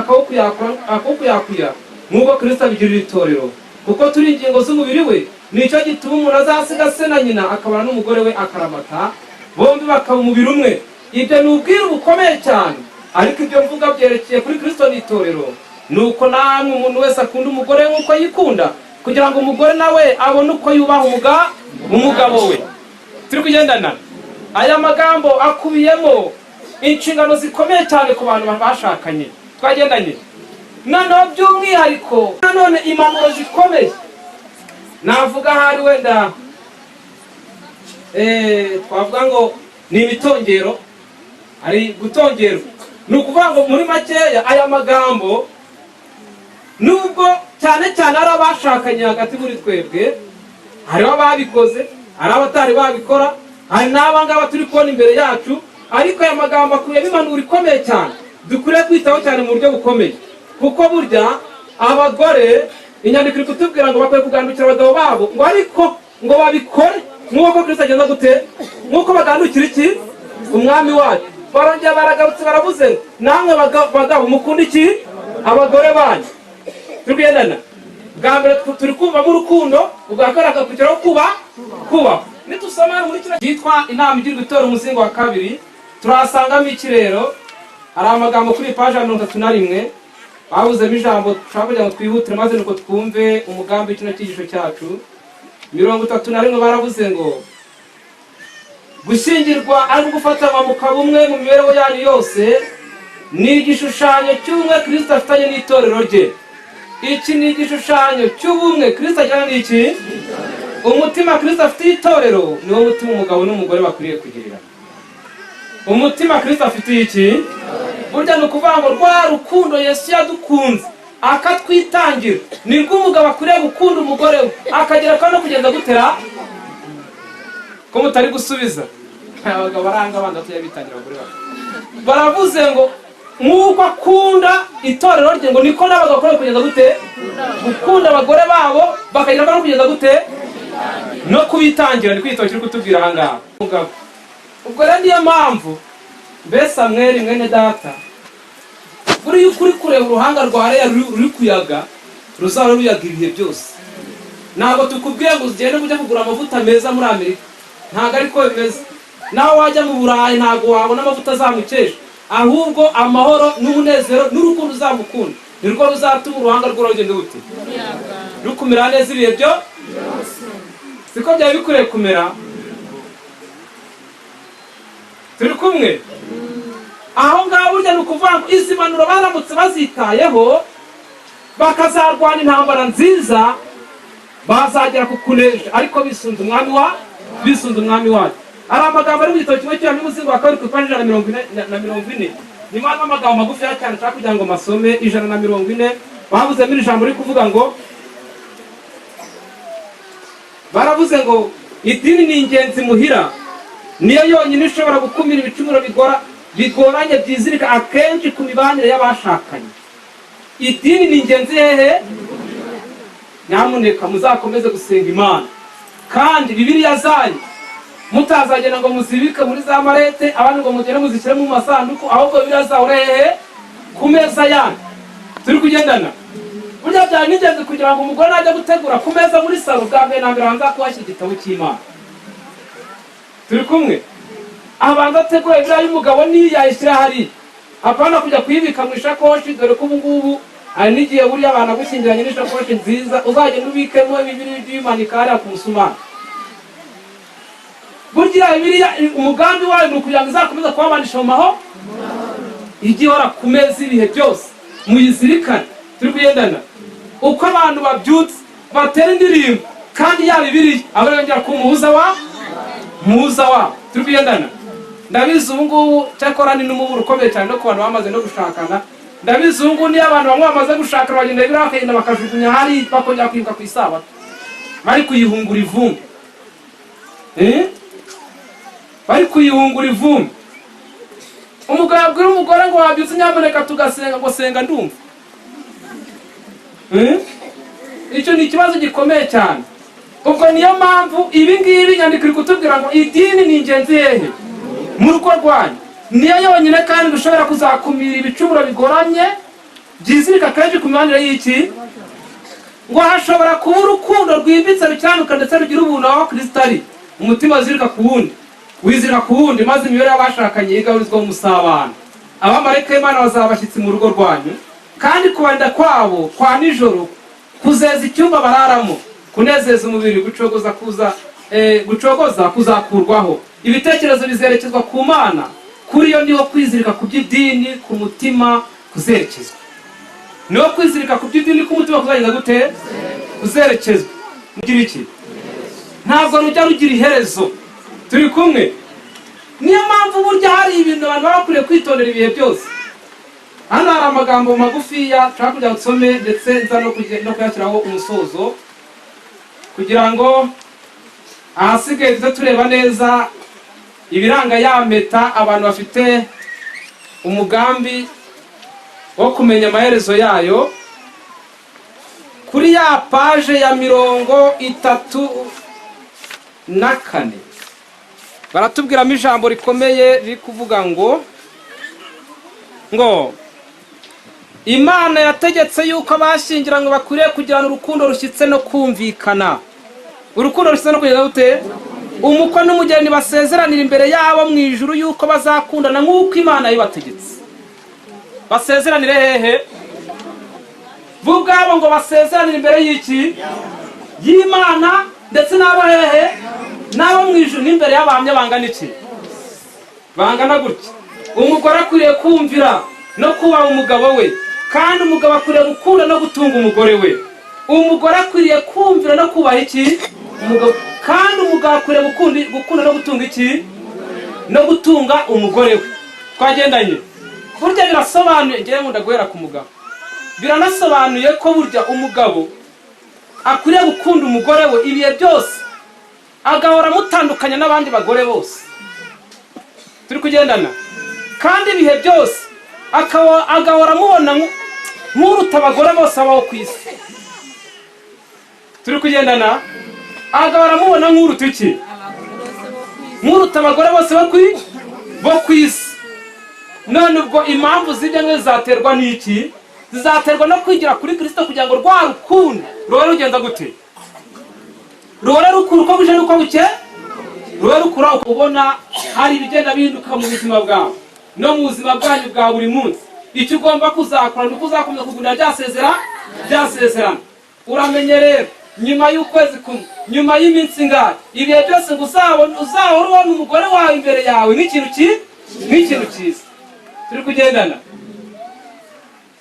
akawukuyakuya, nk'uko Kirisito abigirira itorero, kuko turi ingingo z'umubiri we. Nicyo gituma umuntu azasiga se na nyina, akabana n'umugore we akaramata, bombi bakaba umubiri umwe. Ibyo ni ubwiru bukomeye cyane, ariko ibyo mvuga byerekeye kuri Kirisito n'itorero. Nuko namwe, umuntu wese akunda umugore we nk'uko yikunda, kugira ngo umugore nawe abone uko yubaha umugabo we. Turi kugendana? Aya magambo akubiyemo inshingano zikomeye cyane ku bantu bashakanye. Twagendanye? Noneho by'umwihariko nanone impanuro zikomeye, navuga ahari wenda twavuga ngo ni imitongero, ari gutongerwa. Ni ukuvuga ngo muri makeya, aya magambo, nubwo cyane cyane ari abashakanye hagati muri twebwe, hariho ababikoze, hari abatari babikora, hari n'aba ngaba turi kubona imbere yacu, ariko aya magambo akubiyemo impanuro ikomeye cyane dukwiriye kwitaho cyane mu buryo bukomeye. Kuko burya abagore, inyandiko iri kutubwira ngo bakwiye kugandukira abagabo babo, ngo ariko ngo babikore nk'uko Kristo agenda gute, nk'uko bagandukira iki? Umwami wacu. Barongera baragarutse, baravuze ngo: "Namwe bagabo, mukunda iki? Abagore banyu." Turi kugendana? Bwa mbere turi kumvamo urukundo, ubwa kabiri hagakurikiraho kuba. Nitusoma hano muri kino cyitwa Inama Igirwa Itora, umuzingo wa 2, turahasangamo iki rero? Hari amagambo kuri paji ya 31, babuzemo ijambo dushaka kugira ngo twihutire, maze nuko twumve umugambi w'ikino cyigisho cyacu. 31, baravuze ngo: "Gushyingirwa ari gufatanywa mukaba umwe mu mibereho yanyu yose, ni igishushanyo cy'ubumwe Kirisito afitanye n'itorero rye." Iki ni igishushanyo cy'ubumwe Kirisito agirana n'iki? Umutima Kirisito afitiye itorero niwo mutima umugabo n'umugore bakwiriye kugirira. Umutima Kirisito afitiye iki? Burya ni ukuvuga ngo rwa rukundo Yesu yadukunze akatwitangira, nirwo umugabo akwiriye gukunda umugore we, akagera kandi no kugenda gutera. Ko mutari gusubiza? Abagabo baranga abana batoya bitangira abagore babo. Baravuze ngo nk'uko akunda itorero rye, ngo niko n'abagabo bakwiriye kugenda gute? Gukunda abagore babo, bakagera no kugenda gute? No kubitangira. Ni kwitaba kiri kutubwira aha ngaha. Umugabo ubwo rero, niyo mpamvu mbese Samweli mwene data, buriya ukuri kureba uruhanga rwa Leya ruri kuyaga, ruzaba ruyaga ibihe byose. Ntabwo tukubwiye ngo ugende ujye kugura amavuta meza muri Amerika, ntabwo ariko bimeze. Nawe wajya mu Burayi, ntabwo wabona amavuta azamukesha, ahubwo amahoro n'umunezero n'urukundo uzamukunda. Nirwo ruzatuma uruhanga rw'urugendo gute rukumira neza ibihe byo siko byari bikwiriye kumera. Turi kumwe aho ngaho. Burya ni ukuvuga ngo izi mpanuro baramutse bazitayeho, bakazarwana intambara nziza, bazagera ku kunesha, ariko bisunze Umwami wacu. Hari amagambo ari mu gitabo kimwe cy'Ubuhamya, umuzingo wa kabiri, ku ipaji 140. Nyuma harimo amagambo magufiya cyane nshaka kugira ngo masome. 140 bavuzemo iri jambo riri kuvuga ngo, baravuze ngo idini ni ingenzi muhira, niyo yonyine ishobora gukumira ibicumuro bigoranye byizirika akenshi ku mibanire y'abashakanye. Idini ni ingenzi hehe? Nyamuneka muzakomeze gusenga Imana, kandi Bibiliya zanyu mutazagenda ngo muzibike muri za marete, abandi ngo mugende muzishyire mu masanduku, ahubwo Bibiliya zahora hehe? Ku meza yanyu. Turi kugendana? Burya byari n'ingenzi kugira ngo umugore najya gutegura ku meza muri salo, bwa mbere na mbere abanza kuhashyira igitabo cy'Imana. Turi kumwe? Abanza ategura Bibiliya y'umugabo, niyo yayishyira hariya, apana kujya kuyibika mu ishakoshi, dore ko ubu ngubu hari n'igihe buriya abantu agushyingiranye n'ishakoshi nziza, uzagenda ubikemo Bibiliya, ujye uyimanika hariya ku musumari. Burya Bibiliya umugambi wayo ni ukugira ngo izakomeze kubabanisha mu mahoro, ijye ihora ku meza ibihe byose, muyizirikane. Turi kugendana? Uko abantu babyutse batera indirimbo, kandi ya Bibiliya aba yongera kuba umuhuza wa muhuza wabo. Turi kugendana? Ndabizi ubu ngubu, cyakora ni n'umuburo ukomeye cyane no ku bantu bamaze no gushakana. Ndabizi ubu ngubu niyo abantu bamwe bamaze gushakana, bagenda biriya bakagenda bakajugunya hari, bakongera kwibuka ku isabato bari kuyihungura ivumbi. Bari kuyihungura ivumbi. Umugabo abwira umugore ngo wabyutse nyamuneka tugasenga, ngo senga ndumva. Icyo ni ikibazo gikomeye cyane. Ubwo niyo mpamvu ibi ngibi inyandiko iri kutubwira ngo idini ni ingenzi hehe? Mu rugo rwanyu. Niyo yonyine kandi dushobora kuzakumira ibicumuro bigoranye byizirika kenshi ku mibanire y'iki. Ngo hashobora kuba urukundo rwimbitse, rukiranuka ndetse rugira ubuntu aho Kristo ari. Umutima wizirika ku wundi, wizirika ku wundi, maze imibereho y'abashakanye igahurizwa mu musabano. Abamarayika b'Imana bazaba abashyitsi mu rugo rwanyu, kandi kubarinda kwabo kwa nijoro kuzeza icyumba bararamo, kunezeza umubiri, gucogoza kuzakurwaho, ibitekerezo bizerekezwa ku Mana. Kuri yo niho kwizirika ku by'idini ku mutima kuzerekezwa, niho kwizirika ku by'idini ku mutima kuzagenda gute? Kuzerekezwa. Mugira iki? Ntabwo rujya rugira iherezo. Turi kumwe? Niyo mpamvu burya hari ibintu abantu baba bakwiriye kwitondera ibihe byose. Hano hari amagambo magufiya nshaka kugira ngo nsome, ndetse nza no kuyashyiraho umusozo, kugira ngo ahasigaye tuze tureba neza ibiranga ya mpeta, abantu bafite umugambi wo kumenya amaherezo yayo. Kuri ya paje ya 34 baratubwiramo ijambo rikomeye riri kuvuga ngo Imana yategetse yuko abashyingiranywe bakwiriye kugirana urukundo rushyitse no kumvikana. Urukundo rushyitse no kugeza gute? Umukwe n'umugeni basezeranira imbere yabo mu ijuru yuko bazakundana nk'uko Imana yabibategetse. Basezeranire hehe? Bo ubwabo ngo basezeranire imbere y'iki? Y'Imana, ndetse n'abo hehe? N'abo mu ijuru, n'imbere y'abahamya bangana iki? Bangana gutya. Umugore akwiriye kumvira no kubaha umugabo we, kandi umugabo akwiriye gukunda no gutunga umugore we. Umugore akwiriye kumvira no kubaha iki? Umugabo. Kandi umugabo akwiriye gukunda no gutunga iki? No gutunga umugore we. Twagendanye? Burya birasobanuye, ngewe nkunda guhera ku mugabo, biranasobanuye ko burya umugabo akwiriye gukunda umugore we ibihe byose, agahora amutandukanya n'abandi bagore bose. Turi kugendana? Kandi ibihe byose agahora amubona nk'uruta abagore bose abaho ku isi. Turi kugendana? Agahora amubona nk'uruta iki? Nk'uruta abagore bose bo ku isi. None ubwo impamvu z'ibyo ngibyo zizaterwa n'iki? Zizaterwa no kwigira kuri Kirisito, kugira ngo rwa rukundo ruhore rugenda gute? Ruhore rukura uko buje n'uko buke, ruhore rukura. Ubona hari ibigenda bihinduka mu buzima bwawe no mu buzima bwanyu bwa buri munsi. Icyo ugomba kuzakora ni uko uzakomeza kugundira rya sezerano. Uramenye rero, nyuma y'ukwezi kumwe, nyuma y'iminsi ingahe, ibihe byose ngo uzahora ubona umugore wawe imbere yawe nk'ikintu cyiza. Turi kugendana?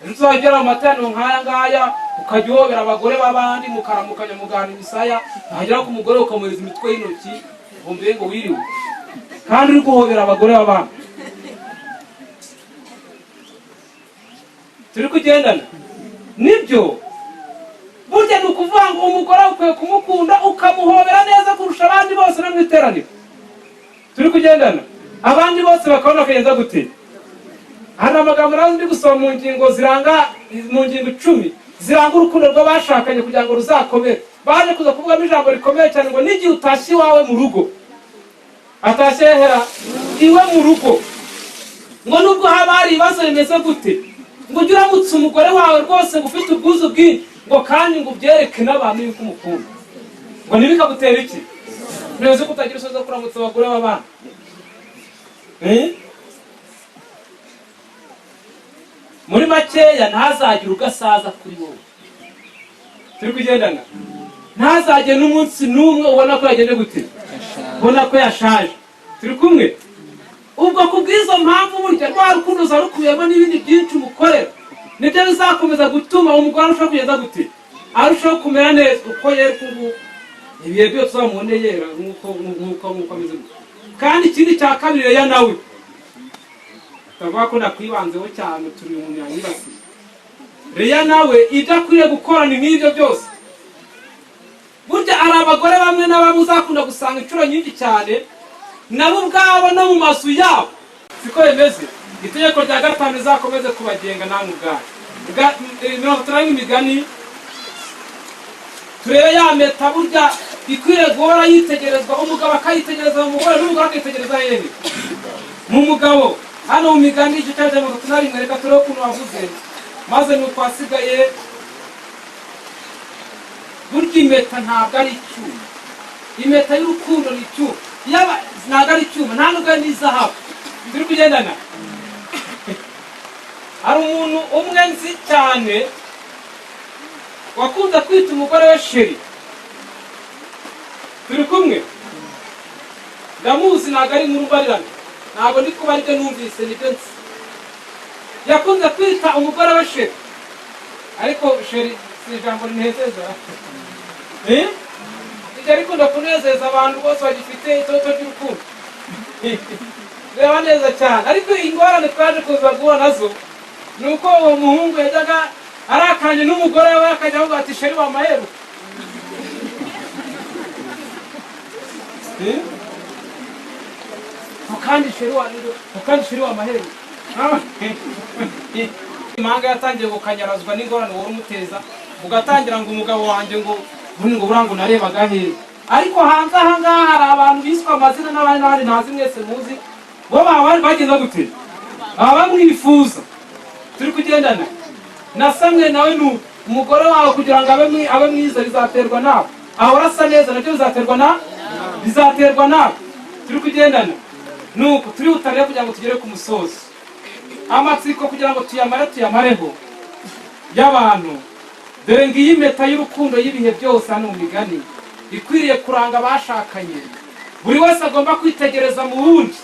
Tuzagera mu materaniro nk'aya ngaya, ukajya uhobera abagore b'abandi, mukaramukanya, mugana imisaya, wagera ku mugore ukamuhereza imitwe y'intoki, wumve ngo wiriwe, kandi uri guhobera abagore b'abandi. Turi kugendana? Nibyo. Burya ni ukuvuga ngo umugore ukwiye kumukunda, ukamuhobera neza kurusha abandi bose no mu iteraniro. Turi kugendana? Abandi bose bakabona bakagenza gute? Hari amagambo nazo ndi gusoma mu ngingo ziranga, mu ngingo 10 ziranga urukundo rw'abashakanye kugira ngo ruzakomere. Baje kuza kuvugamo ijambo rikomeye cyane ngo n'igihe utashye iwawe mu rugo, atashye hera iwe mu rugo, ngo nubwo haba hari ibibazo bimeze gute, ngo ujye uramutse umugore wawe rwose ngo ufite ubwuzu bwinshi, ngo kandi ngo ubyereke n'abantu yuko umukunda, ngo ntibikagutere iki? Ntuzi ko utagira isoni zo kuramutsa abagore b'abana? Muri makeya, ntazagire ugasaza kuri wowe. Turi kugendana? Ntazagire n'umunsi n'umwe ubona ko yagenze gute, ubona ko yashaje. Turi kumwe? Ubwo ku bw'izo mpamvu, burya rwa rukundo ruza rukubiyemo n'ibindi byinshi umukorera, nibyo bizakomeza gutuma umugore arushaho kugenda gute, arushaho kumera neza. Uko yera ubu ibihe byose uzamubone yera nk'uko ameze gutya. Kandi ikindi cya kabiri, Leya nawe ndavuga ko nakwibanzeho cyane, turi umuntu yanyibasiye. Leya nawe ibyo akwiriye gukora ni nk'ibyo byose. Burya hari abagore bamwe na bamwe uzakunda gusanga inshuro nyinshi cyane nabo ubwabo no mu mazu yabo siko bimeze. Itegeko rya gatanu rizakomeze kubagenga namwe ubwanyu. 31 Imigani, turebe ya mpeta burya ikwiriye guhora yitegerezwa, umugabo akayitegereza mu mugore, n'umugore akayitegereza hehe? Mu mugabo. Hano mu Migani igice cya 31, reka turebe ukuntu wavuze maze nuko hasigaye. Burya impeta ntabwo ari icyuma, impeta y'urukundo ni icyuma. Yaba ntabwo ari icyuma, nta nubwo ari n'izahabu. Turi kugendana? Hari umuntu umwe nzi cyane wakunze kwita umugore we chérie. Turi kumwe? Ndamuzi, ntabwo ari inkuru mbarirano, ntabwo ndi kuba aribyo numvise, nibyo nzi. Yakunze kwita umugore we chérie, ariko chérie si ijambo rinezeza. Eh? Rijya rikunda kunezeza abantu bose bagifite itoto ry'urukundo, reba neza cyane. Ariko ingorane twaje kuza guhura nazo ni uko uwo muhungu yajyaga arakanye n'umugore we, akajya avuga ati: "Chérie wa maheru." Eh? Kandi chérie wa, kandi chérie wa maheru, impanga yatangiye gukanyarazwa n'ingorane wowe umuteza, ugatangira ngo umugabo wanjye ngo buriya ngo narebaga hehe. Ariko hanze aha ngaha hari abantu biswe amazina n'abandi n'abandi ntazi mwese muzi, bo baba bagenda gute, baba bamwifuza. Turi kugendana? Na Samwe nawe ni umugore wawe, kugira ngo abe mwiza bizaterwa nawe, ahora asa neza nabyo bizaterwa nawe. Turi kugendana? Nuko turihuta rero kugira ngo tugere ku musozo. Amatsiko kugira ngo tuyamare, tuyamareho y'abantu. Dore ngiyi impeta y'urukundo y'ibihe byose hano mu Migani, ikwiriye kuranga abashakanye, buri wese agomba kwitegereza mu wundi.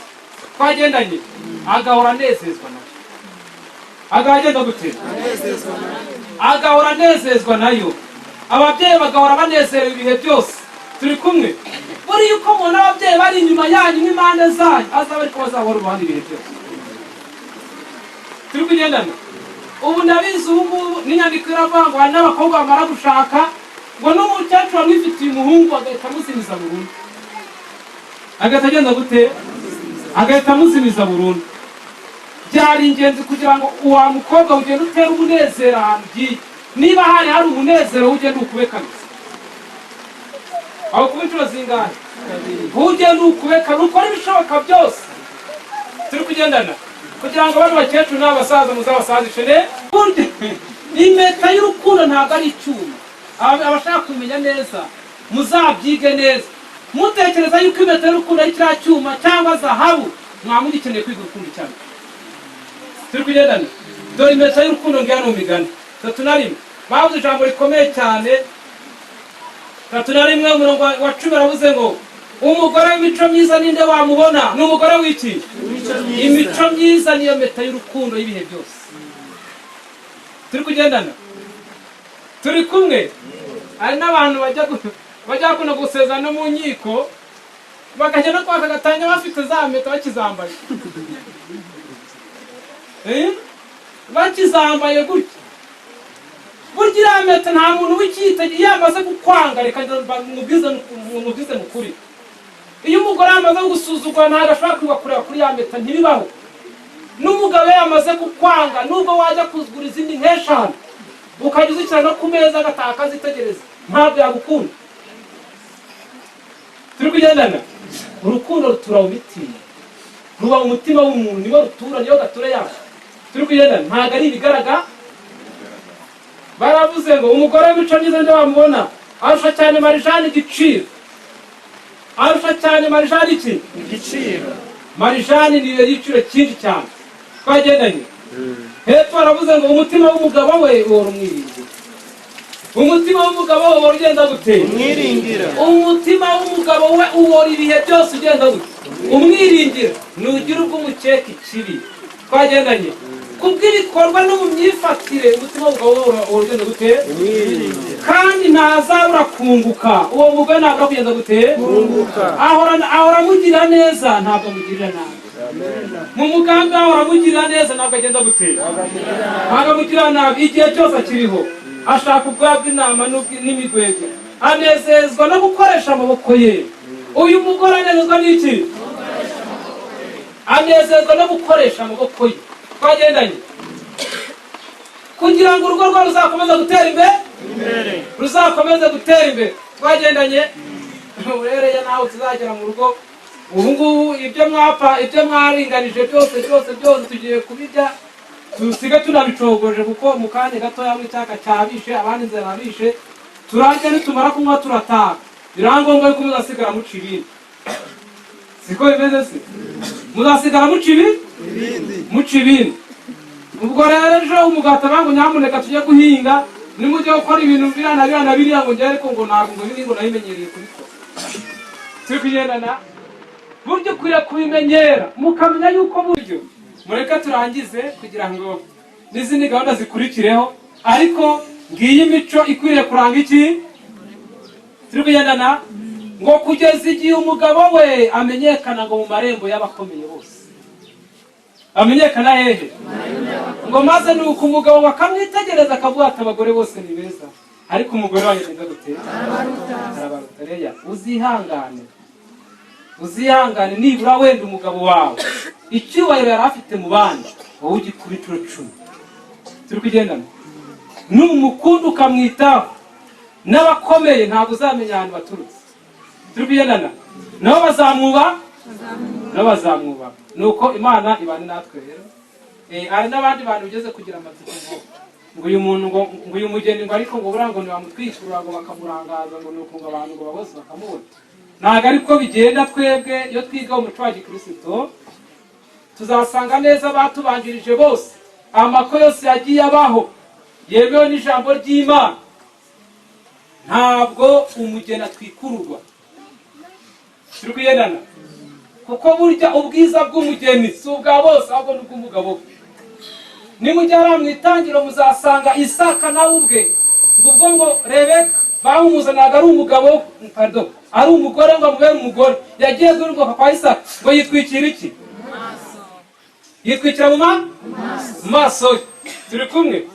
Twagendanye? Agahora anezezwa nayo. Agahora gute? Agahora anezezwa nayo. Ababyeyi bagahora banezerewe ibihe byose. Turi kumwe? Buriya uko mubona ababyeyi bari inyuma yanyu n'impande zanyu, azaba ariko bazahora uruhande ibihe byose. Turi kugendana? Ubu ndabizi, ubu ngubu n'inyandiko iravuga ngo hari n'abakobwa bamara gushaka, ngo n'umukecuru wamwifitiye umuhungu agahita amuzimiza burundu. Agahita agenda gute? Agahita amuzimiza burundu. Byari ingenzi kugira ngo uwa mukobwa ugende utere umunezero ahantu ugiye. Niba hari umunezero, ugenda ukube kabiri, aho kuba inshuro zingahe? Ugenda ukube kabiri, ukore ibishoboka byose. Turi kugendana? Kugira ngo bano bakecuru n'abasaza muzabasazishe ne. Burya impeta y'urukundo ntabwo ari icyuma. Abashaka kumenya neza muzabyige neza. Mutekereza yuko impeta y'urukundo ari kiriya cyuma cyangwa zahabu, mwaba mugikeneye kwiga urukundo cyane. Turi kugendana? Dore impeta y'urukundo ngiya mu Migani 31. Bavuze ijambo rikomeye cyane. 31 umurongo wa 10 aravuze ngo: "Umugore w'imico myiza ninde wamubona?" Ni umugore w'iki? Imico myiza niyo mpeta y'urukundo y'ibihe byose. Turi kugendana, turi kumwe. Hari n'abantu bajya bakunda gusezerana no mu nkiko, bakajya no kwaka gatanya bafite za mpeta bakizambaye. Bakizambaye gutya. Burya iriya mpeta nta muntu w'icyita iyo amaze kukwanga. Reka mubwize mukuri, iyo umugore amaze gusuzugura ntabwo ashobora kwiga kureba kuri ya mpeta, ntibibaho. N'umugabo iyo yamaze kukwanga, nubwo wajya kuzigura izindi nk'eshanu ukajya uzishyira no ku meza agataha akazitegereza, ntabwo yagukunda. Turi kugendana. Urukundo rutura mu mitima, ruba mu mutima w'umuntu, niwo rutura, niyo gatura yacu. Turi kugendana. Ntabwo ari ibigaragara. Baravuze ngo: "Umugore w'imico myiza nde wamubona? Arusha cyane marijani igiciro." Arusha cyane marijani iki? Igiciro. Marijani ni igiciro cyinshi cyane. Twagendanye. Hepfo baravuze ngo: "Umutima w'umugabo we uhora umwiringira." Umutima w'umugabo we uhora ugenda gute? Umwiringira. Umutima w'umugabo we uhora ibihe byose ugenda gute? Umwiringira. Nugira ubwo umukeka ikibi. Twagendanye. Kubw'ibikorwa no mu myifatire, umutima w'umugabo we uhora ugenda gute? Kandi ntazabura kunguka. Uwo mugore ntabwo kugenda gute? Ahora amugirira neza, ntabwo amugirira nabi. Mu mugambi ahora amugirira neza, ntabwo agenda gute? Ntabwo amugirira nabi. Igihe cyose akiriho ashaka ubwoya bw'intama n'imigwegwe, anezezwa no gukoresha amaboko ye. Uyu mugore anezezwa n'iki? Anezezwa no gukoresha amaboko ye. Twagendanye. Kugira ngo urugo rwe ruzakomeze gutera imbere, ruzakomeze gutera imbere. Twagendanye. Urereya nawe tuzagera mu rugo. Ubu ngubu ibyo mwapfa, ibyo mwaringanije byose byose byose, tugiye kubirya tusige tunabicogoje, kuko mu kanya gatoya icyaka cyabishe, abandi inzara babishe. Turarya, nitumara kunywa turataha. Birangombwa yuko muzasigara muca ibindi. Siko bimeze se? Muzasigara muca ibi, muca ibindi. Ubwo rero ejo umugabo ngo: "Nyamuneka tujye guhinga, nimujye gukora ibintu biriya na biriya na biriya," ngo njye ariko ngo ntabwo, ngo ibi ngo nabimenyereye kubikora. Turi kugendana. Buryo ukwiriye kubimenyera, mukamenya yuko buryo. Mureke turangize kugira ngo n'izindi gahunda zikurikireho. Ariko ngiyi imico ikwiriye kuranga iki? Turi kugendana. Ngo kugeza igihe umugabo we amenyekana ngo mu marembo y'abakomeye bose. Amenyekana hehe? Ngo maze ni uko umugabo bakamwitegereza akavuga ati: "Abagore bose ni beza, ariko umugore wanjye agenda gute? Arabaruta." Reya, uzihangane, uzihangane. Nibura wenda umugabo wawe icyubahiro yari afite mu bandi, wowe ugikuba inshuro 10. Turi kugendana. Numukunda ukamwitaho, n'abakomeye ntabwo uzamenya ahantu baturutse. Turi kugendana. Nabo bazamwuba, nabo bazamwubaha. Nuko Imana ibane natwe. Rero hari n'abandi bantu bigeze kugira amatsiko ngo uyu muntu, ngo uyu mugeni, ngo ariko ngo buriya ngo ntibamutwikurura, ngo bakamurangaza, ngo nuko ngo abantu ngo bose bakamubona. Ntabwo ariko bigenda. Twebwe iyo twiga umuco wa gikirisito tuzasanga neza abatubanjirije bose, amako yose yagiye abaho yemewe n'ijambo ry'Imana, ntabwo umugeni atwikururwa. Turi kugendana. Kuko burya ubwiza bw'umugeni si ubwa bose, ahubwo ni ubw'umugabo we. Nimujya hariya mu Itangiro muzasanga Isaka nawe ubwe, ngo ubwo ngo Rebeka bamumuzanaga ari umugabo, pardon, ari umugore, ngo amubere umugore, yagiye guhinguka kwa Isaka ngo yitwikira iki? Yitwikira mu maso ye. Turi kumwe.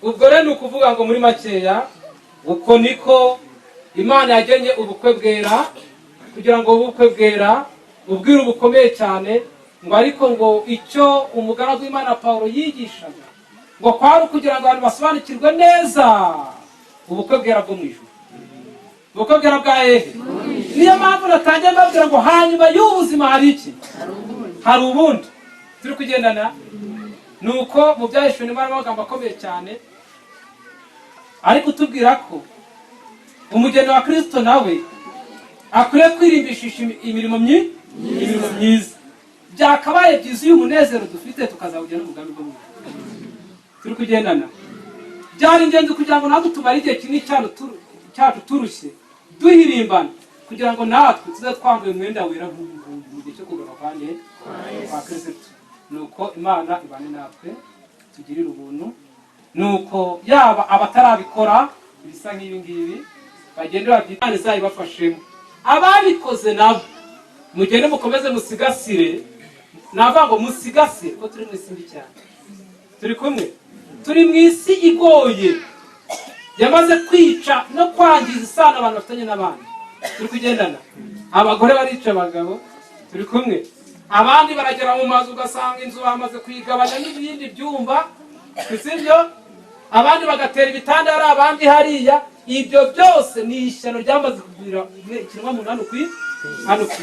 Ubwo rero ni ukuvuga ngo muri makeya, uko niko Imana yagennye ubukwe bwera, kugira ngo ubukwe bwera, ubwiru bukomeye cyane. Ngo ariko ngo icyo umugaragu w'Imana Pawulo yigishaga ngo kwari ukugira ngo abantu basobanukirwe neza ubukwe bwera bwo mu ijuru. Ubukwe bwera bwa hehe? Niyo mpamvu natangiye mbabwira ngo hanyuma y'ubuzima hari iki? Hari ubundi. Turi kugendana. Ni uko mu Byahishuwe harimo amagambo akomeye cyane ariko utubwira ko umugeni wa Kirisito nawe akwiriye kwirimbishisha imirimo myiza. Byakabaye byiza uyu munezero dufite tukazawugira n'umugambi bwo mu ijuru. Turi kugendana. Byari ingenzi kugira ngo natwe tumare igihe kinini cyacu turushye duhirimbana, kugira ngo natwe tuze twambaye umwenda wera nk'uyu nguyu mu gihe cyo kugaruka kwa Kristo. Nuko Imana ibane natwe, tugirire ubuntu. Nuko yaba abatarabikora ibisa nk'ibi ngibi bagende babyita, Imana izabibafashemo. Ababikoze nabo mugende mukomeze musigasire. Navuga ngo musigasire ko turi mu isi mbi cyane. Turi kumwe, turi mu isi igoye yamaze kwica no kwangiza isano abantu bafitanye n'abandi. Turi kugendana. Abagore barica abagabo. Turi kumwe. Abandi baragera mu mazu ugasanga inzu bamaze kuyigabanya n'ibindi byumba, sibyo? Abandi bagatera ibitanda hari abandi hariya. Ibyo byose ni ishyano ryamaze kugwira ikiremwamuntu hano ku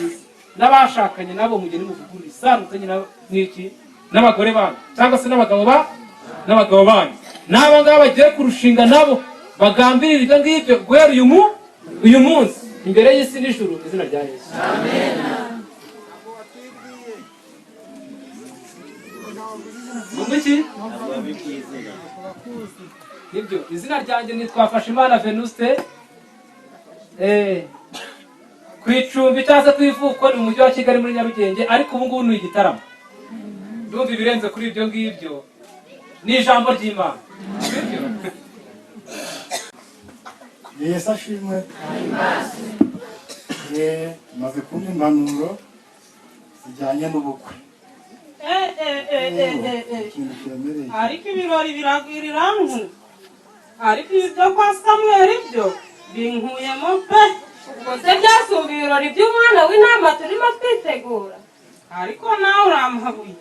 isi. N'abashakanye nabo mugende muvugurure isano mufitanye n'iki, n'abagore banyu cyangwa se n'abagabo banyu. N'aba ngaba bagiye kurushinga nabo bagambirira ibyo ngibyo guhera uyu munsi imbere y'isi n'ijuru, mu izina rya Yesu. Ngo iki? Nibyo, izina ryanjye nitwa Imana Venuste. Ku icumbi cyangwa se ku ivuko ni mu mujyi wa Kigali muri Nyarugenge, ariko ubu ngubu ni igitaramo. Ndumva ibirenze kuri ibyo ngibyo ni ijambo ry'Imana. Sibyo? Yesu ashimwe. Maze kumva impanuro zijyanye n'ubukwe. Ikintu kiremereye. Ariko ibirori biragwirira nku, ariko ibi byo kwa Samweli byo binkuyemo pe. Ubwo se byasumba ibirori by'umwana w'intama turimo twitegura? Ariko nawe urampabuye,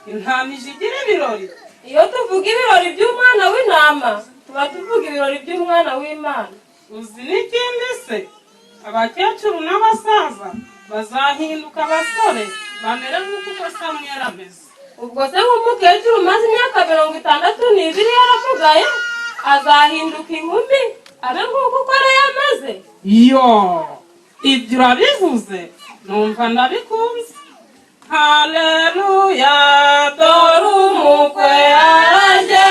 intama ije igira ibirori. Iyo tuvuga ibirori by'umwana w'intama tuba tuvuga ibirori by'umwana w'Imana. Uzi n'ikindi se, abakecuru n'abasaza bazahinduka abasore bamere nk'uko uko Samweli ameze. Ubwo se nk'umukecuru umaze imyaka 62 yaramugaye azahinduka inkumi abe nk'uko uko yari yamaze? Yo, ibyo urabivuze numva ndabikunze. Haleluya, dore umukwe araje,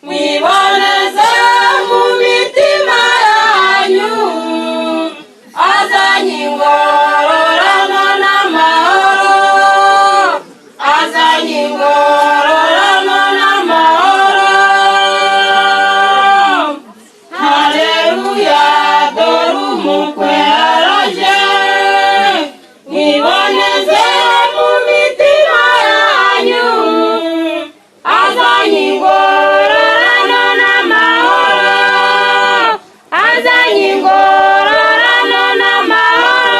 mwiboneze mu mitima yanyu, azanye ingororano n'amahoro, azanye ingororano n'amahoro. Haleluya, dore umukwe araje, mwiboneze mu mitima yanyu, azanye ingororano n'amahoro, azanye ingororano n'amahoro.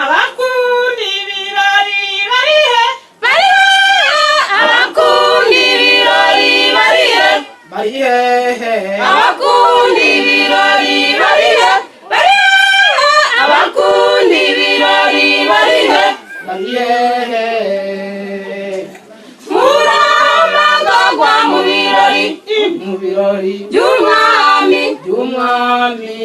Abakunda ibirori barihe? Barihe? Abakunda ibirori barihe? Barihehe? Abakunda ibirori barihe? Barihe? Abakunda ibirori barihe? Barihehe? Murahamagagwa mu birori Mu birori by'umwami. By'umwami.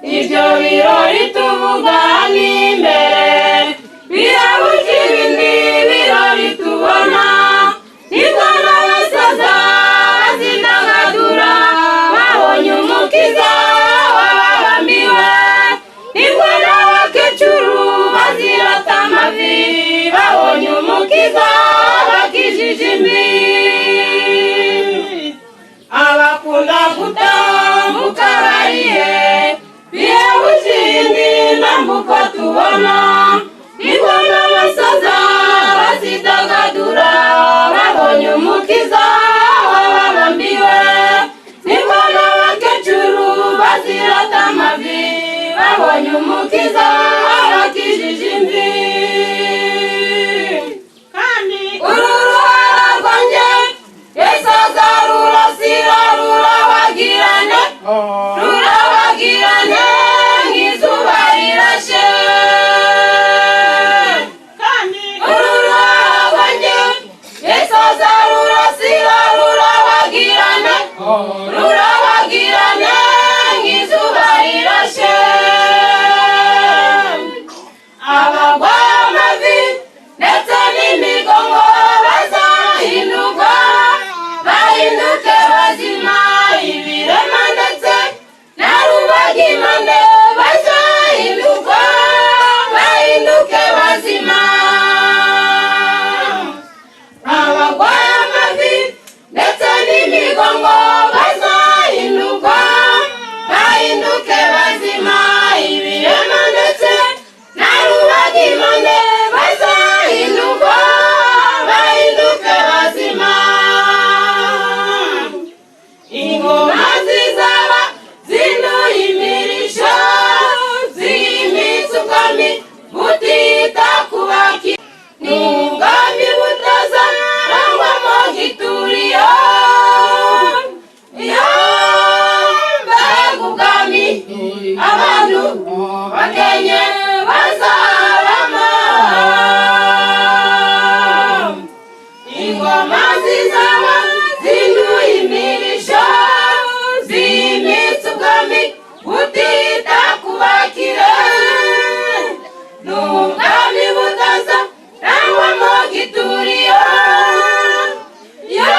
Ibyo birori tuvuga ni imbere birabuze ibindi birori tubona. Nibwo n'abasaza bazidagadura babonye umukiza wababambiwe, nibwo n'abakecuru bazirata amavi babonye umukiza bakijije imvi. Abakunda gutambuka barihe? Bihebuje iyindi ntambuko tubona. Nibwo n'abasaza bazidagadura babonye umukiza wababambiwe, nibwo n'abakecuru bazirata amavi babonye umukiza bakijije imvi. Kandi Uru ruhara rwanjye Yesu azarurasira rurabagirane, rurabagirane nk'izuba rirashe. Kandi Uru ruhara rwanjye Yesu azarurasira rurabagirane, rurabagirane nk'izuba rirashe. Abagwa amavi ndetse Bahinduke bazima, ibirema ndetse na rubagimpande bazahinduka, bahinduke bazima. Abarwaye amavi ndetse n'imigongo bazahinduka, bahinduke bazima, ibirema ndetse na rubagimpande bazahinduka, bahinduke bazima. Ingoma zizaba zinuye imirisho, zimitse ubwami butita ku baki, ni ubwami butazarangwamo gituriyo. Iyo mbega ubwami abantu bakenye bazabamo. Ingoma zizaba zinuye imirisho, zimitse ubwami butita ku bakire, ni ubwami butaza rangwamo gituriyo. Yo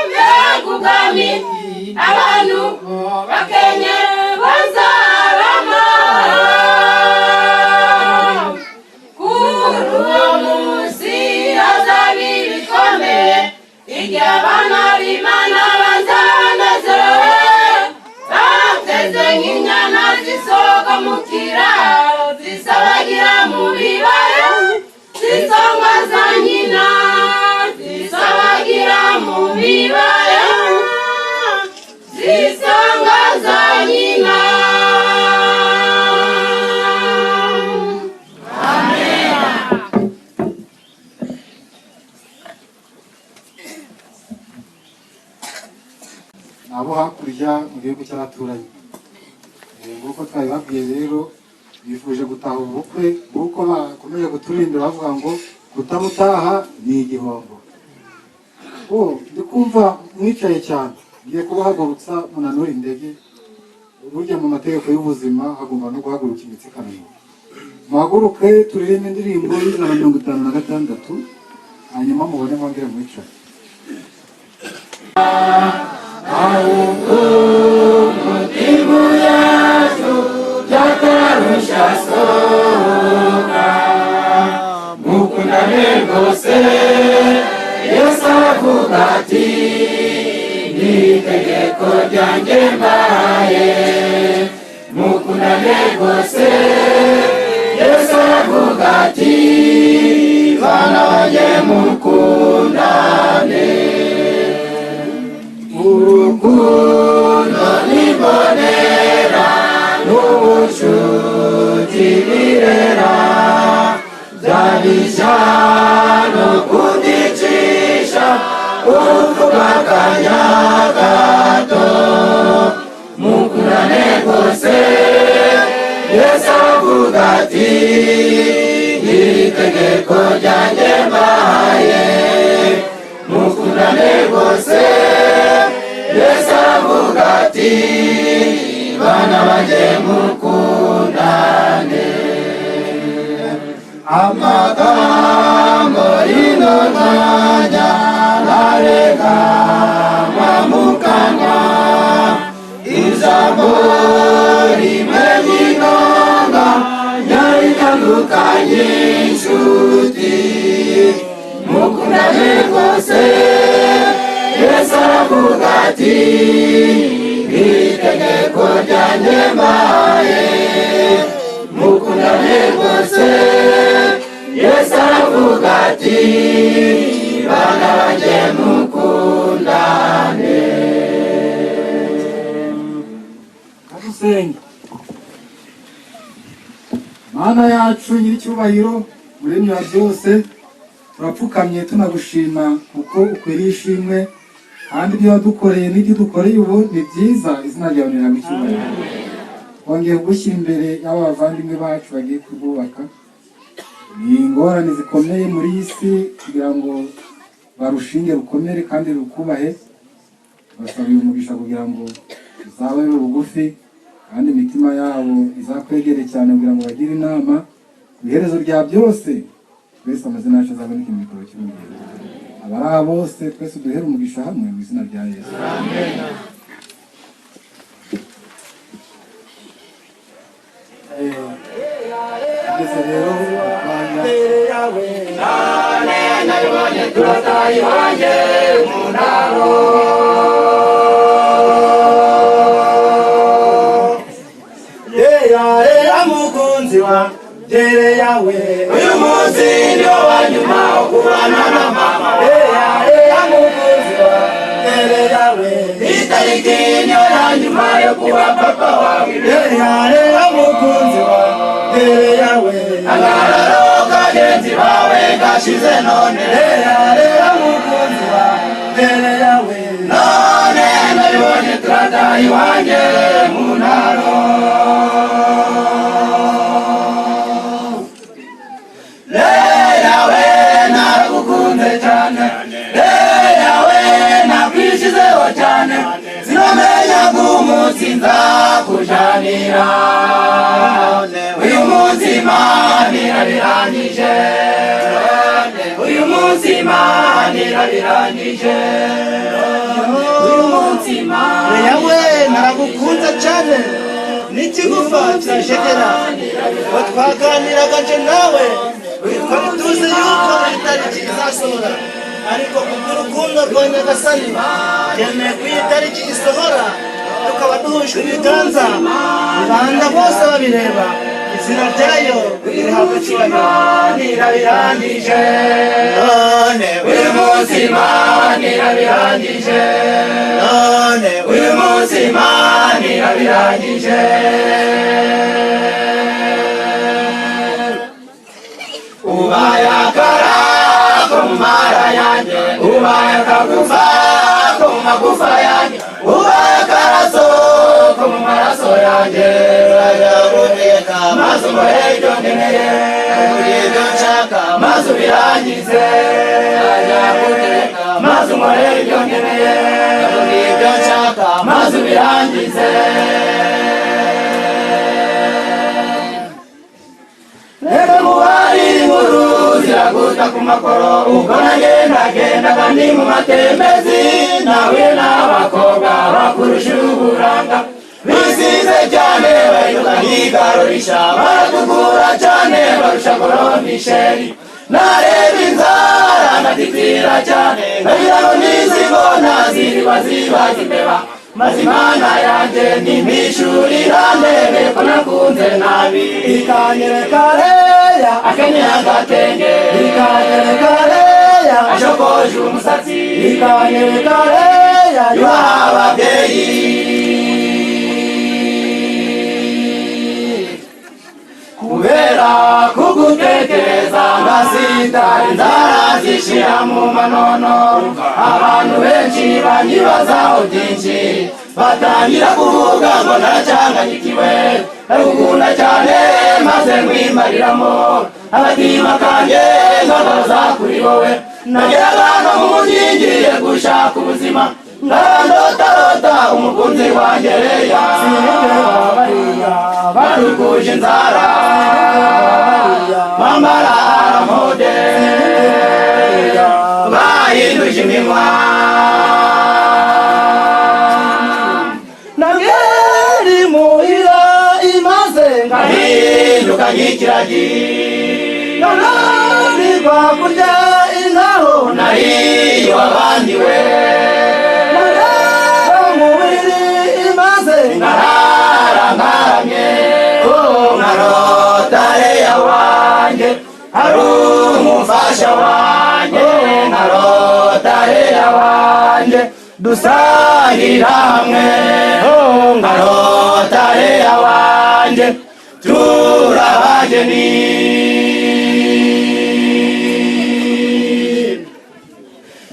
mbega ubwami abantu bakenye bazabamo. Kuri uwo munsi hazaba ibikomeye, igihe abana b'Imana bazanezerewe, bateze nk'inyana zisohoka mu kiraro, zisabagira mu bibaya, zisonga za nyina, zisabagira mu bibaya, zisonga za nyina. Abo hakurya mu gihugu cy'abaturanyi. Nk'uko twabibabwiye rero, bifuje gutaha ubukwe nk'uko bakomeje kuturindira bavuga ngo kutabutaha ni igihombo. Oh, ndi kumva mwicaye cyane, ngiye kubahagurutsa munanure indege. Burya mu mategeko y'ubuzima hagomba no guhaguruka imitsi ikananuka. Muhaguruke turirimbe indirimbo y'156, hanyuma mubone mwongere mwicare. Umutima yacu byatarusha sohoka, mukundane rwose. Yesu aravuga ati ni itegeko ryanjye mbahaye, mukundane rwose. Yesu aravuga ati bana banjye mukundane. Urukundo nibonera n'ubucuti birera, byabishya no kundicisha urupfu akanya gato. Mukundane rwose. Yesu aravuga ati itegeko ryanjye mbahaye, mukundane rwose. Yesu aravuga ati bana banjye mukundane. Amagambo y'intonganya ntarenganwa mu kanwa, ijambo rimwe ry'intonganya ritandukanye inshuti. Mukundane rwose. Yesu aravuga ati itegeko ryanjye mbahaye, mukundane rwose. Yesu aravuga ati bana banjye mukundane. Kadusenge. Mana yacu nyiricyubahiro, muremyi wa byose, turapfukamye tunagushima kuko ukwiriye ishimwe, kandi ibyo wadukoreye n'ibyo udukoreye ubu ni byiza, izina ryawe rihabwa icyubahiro. Twongeye kugushyira imbere y'aba bavandimwe bacu bagiye kurwubaka. Ni ingorane zikomeye muri iyi si kugira ngo barushinge rukomere kandi rukubahe. Basaba uyu mugisha kugira ngo uzabe bugufi, kandi imitima yabo izakwegere cyane kugira ngo bagire inama. Ku iherezo rya byose, twese amazina yacu azaboneke mu gitabo cy'ubugingo. Abari aha bose twese duhere umugisha hamwe mu izina rya Yesu. Tugeze rero mu kanya None nabibonye turataha iwanjye mu ndaro. Leya leya mukunzi wa Leya we. Uyu munsi niwo wa nyuma wo kubana na mama. Leya leya mukunzi wa Leya we. Itariki niyo ya nyuma yo kuba papa wawe. Leya leya mukunzi wa Leya we. Akararo kagenzi bawe kashize none. Leya leya mukunzi wa Leya we. None nabibonye turataha iwanjye mu ntaro. Leya we naragukunze cyane. Leya we nakwishizeho cyane. Sinamenya ko umunsi nzakujanira. Uyu munsi Imana irabirangije. Uyu munsi Imana irabirangije. Uyu munsi Imana. Leya we naragukunze cyane n'ikigufa kirashegera. Ngo twaganiraga nje nawe twari tuzi yuko iyi tariki izasohora, ariko kubw'urukundo rwa Nyagasani byemeye ko iyi tariki isohora, tukaba duhujwe ibiganza rubanda bose babireba, izina ryayo rihabwa icyubahiro. Imana irabirangije. None Uyu munsi Imana irabirangije. none Uyu munsi Imana irabirangije. Ubaye akara ko mu mara yanjye, ubaye akagufa ko mu magufa yanjye, ubaye akaraso ko mu maraso yanjye. urajya Maze umuhe ibyo nkeneye, ibyo nshaka, maze ubirangize. Maze umuhe ibyo nkeneye, ibyo nshaka, maze ubirangize. Reka mubari inkuru ziraguta ku makoro, ubwo nagendagendaga ndi mu matembezi, nahuye n'abakobwa bakurusha uburanga, bisize cyane bahinduka nk'igarurisha, baratukura cyane barusha goromisheri. Nareba inzara ngatitira cyane, nkagira ngo n'izi ngona zirirwa zibaza imbeba. Maze Imana yanjye nimpishurira ndebe ko nakunze nabi. Ikanyereka Leya, Akenyeye agatenge, ikanyereka Leya, ashokoje umusatsi, ikanyereka Leya, yubaha ababyeyi. Kubera kugutekereza ngasitara inzara zishira mu manono, abantu benshi banyibazaho byinshi, batangira kuvuga ngo naracanganyikiwe. Ndagukunda cyane maze nkwimariramo agatima kanjye nkagahoza kuri wowe. Nageraga no mu mujyi ngiye gushaka ubuzima, nkarandotarota umukunzi wanjye Leya. bariya Batukuje inzara, bambara aramode, bahinduje iminwa. Nageri muhira imaze Ngahinduka nk'ikiragi, ngananirwa kurya intaho, nariye abandi we. Nagera mu buriri imaze Nkarara nkaramye, oh, nkarota Leya wanjye, ari umufasha wanjye. Nkarota Leya wanjye, dusangira hamwe, oh, nkarota Leya wanjye, turabageni.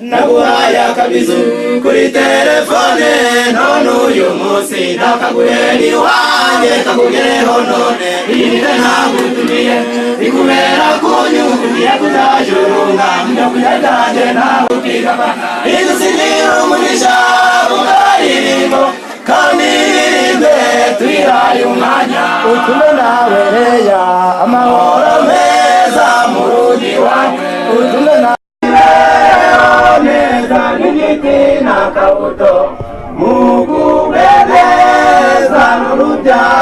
Naguhaye akabizu kuri telefone, none uyu munsi ndakaguhera iwanjye kakugereho none. Irinde ntagutumiye ikubera kunyugumiye kuzajurunga njya kurya byanjye nawe ukigabana. Idusigira umugisha mu karirimbo kandi iririmbe tuyihaye umwanya. Utume nawe Leya amahoro meza mu rugi iwawe. Utume nawe.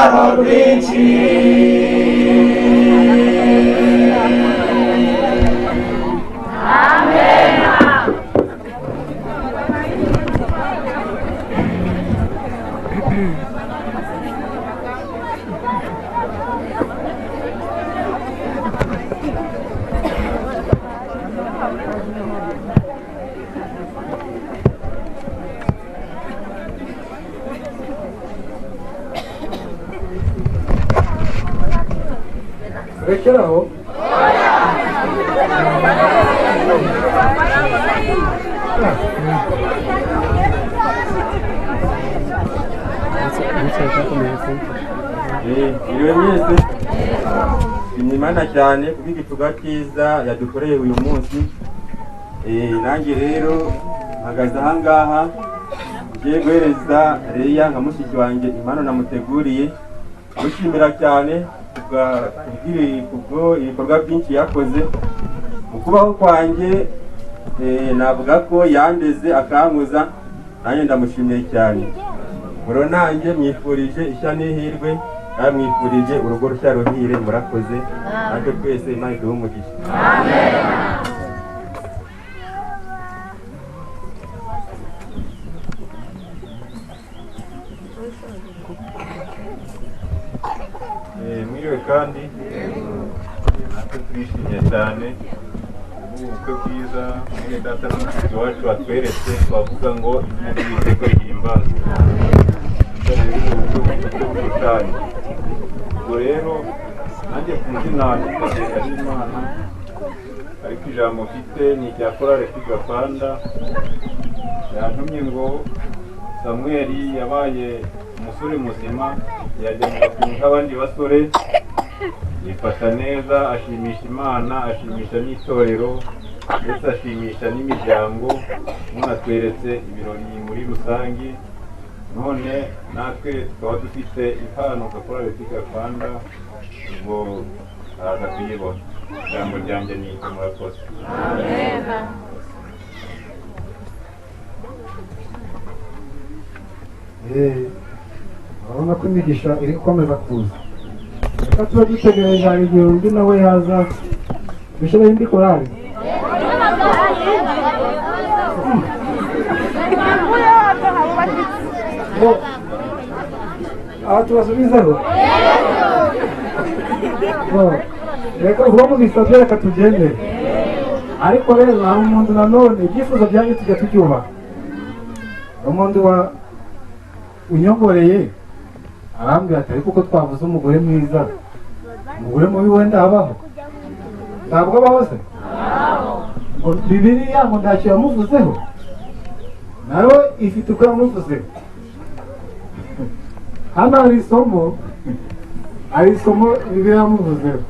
n'urubyaro rwinshi. Rekeraho. Iriwe mwese, nshimye Imana cyane kubw'igikorwa cyiza yadukoreye uyu munsi. Nanjye rero mpagaze ahangaha ngiye guhereza Leya nka mushiki wanjye impano namuteguriye, mushimira cyane kubwo ibikorwa byinshi yakoze mu kubaho kwanjye. Navuga ko yandeze akankuza, nanjye ndamushimiye cyane. Muro nanjye mwifurije ishya n'ihirwe, kandi mwifurije urugo rushya ruhire. Murakoze, natwe twese Imana iduhe umugisha. Mwiriwe kandi natwe turishimye cyane ubukwe bwiza mwene data na mushiki wacu watweretse, twavuga ngo izina ry'Uwiteka rihimbazwe. Ubwo rero nanjye ku izina nitwa Imana, ariko ijambo mfite ni irya korale Pigapanda yantumye ngo Samweli yabaye umusore muzima, yajya mu bakunzi nk'abandi basore, yifata neza, ashimisha Imana, ashimisha n'itorero, ndetse ashimisha n'imiryango. None atweretse ibirori muri rusange, none natwe tukaba dufite impano gakora Pigapanda, ubwo araza kuyibona. Ijambo ryanjye ni iryo, murakoze. Urabona ko imigisha iri gukomeza kuza. Reka tuba dutegereje, hari igihe undi nawe yaza dushyireho indi korali. Aha tubasubizeho. Reka uba mubisabye, reka tugende. Ariko rero hari umuntu nanone ibyifuzo byanyu tujya tubyubaha. Umuntu wa unyongoreye arambwira ati ariko uko twavuze umugore mwiza, umugore mubi wenda abaho? Ntabwo abaho se? Ngo Bibiliya ngo ntacyo yamuvuzeho, nawe ifite uko yamuvuzeho. Hano hari isomo, hari isomo Bibiliya yamuvuzeho.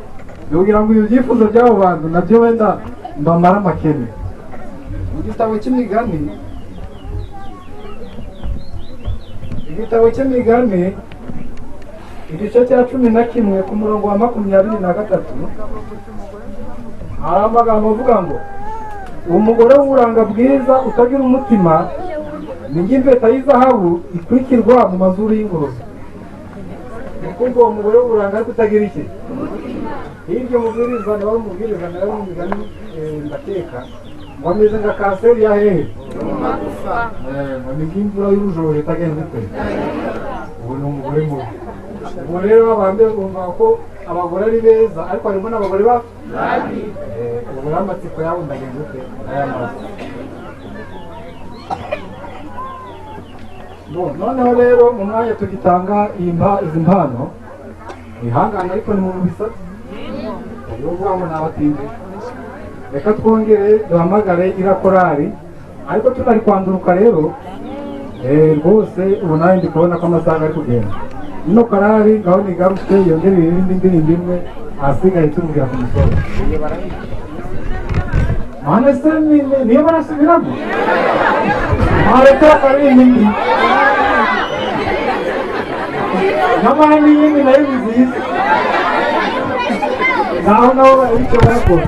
Kugira ngo ibi byifuzo by'abo bantu nabyo wenda mbamara amakene. Mu gitabo cy'imigani, igitabo cy'imigani igice cya 11 ku murongo wa 23, hari amagambo avuga ngo umugore w'uburanga bwiza utagira umutima ni nk'impeta y'izahabu ikwikirwa mu mazuru y'ingurube. Ni ukuvuga uwo mugore w'uburanga ariko utagira iki? Hirya umubwiriza nawe umubwiriza nawe mu migani ndateka ngo ameze nka kanseri ya hehe, ngo ni nk'imvura y'urujojo itagenze ite. Ubu ni umugore mubi. Ubu rero abantu bumva ko abagore ari beza, ariko harimo n'abagore babi. Ubu rero amatsiko yabo ndagenze ute aya mazi. Noneho rero mu mwanya tugitanga izi mpano, mwihangane ariko ni mu bisate uvuga ngo nabatinde. Reka twongere duhamagare ira korali, ariko tunari kwanduruka rero rwose. Ubu nawe ndi kubona ko amasaha ari kugenda. Ino korali ngaho nigaruke yongere irindi ndirimbo imwe, ahasigaye tumubwira ku musozo. None se niyo barasubiramo mwareka bakaririmba indi, nyamara n'iyindi nayo ni nziza, naho nabo icyo barakora.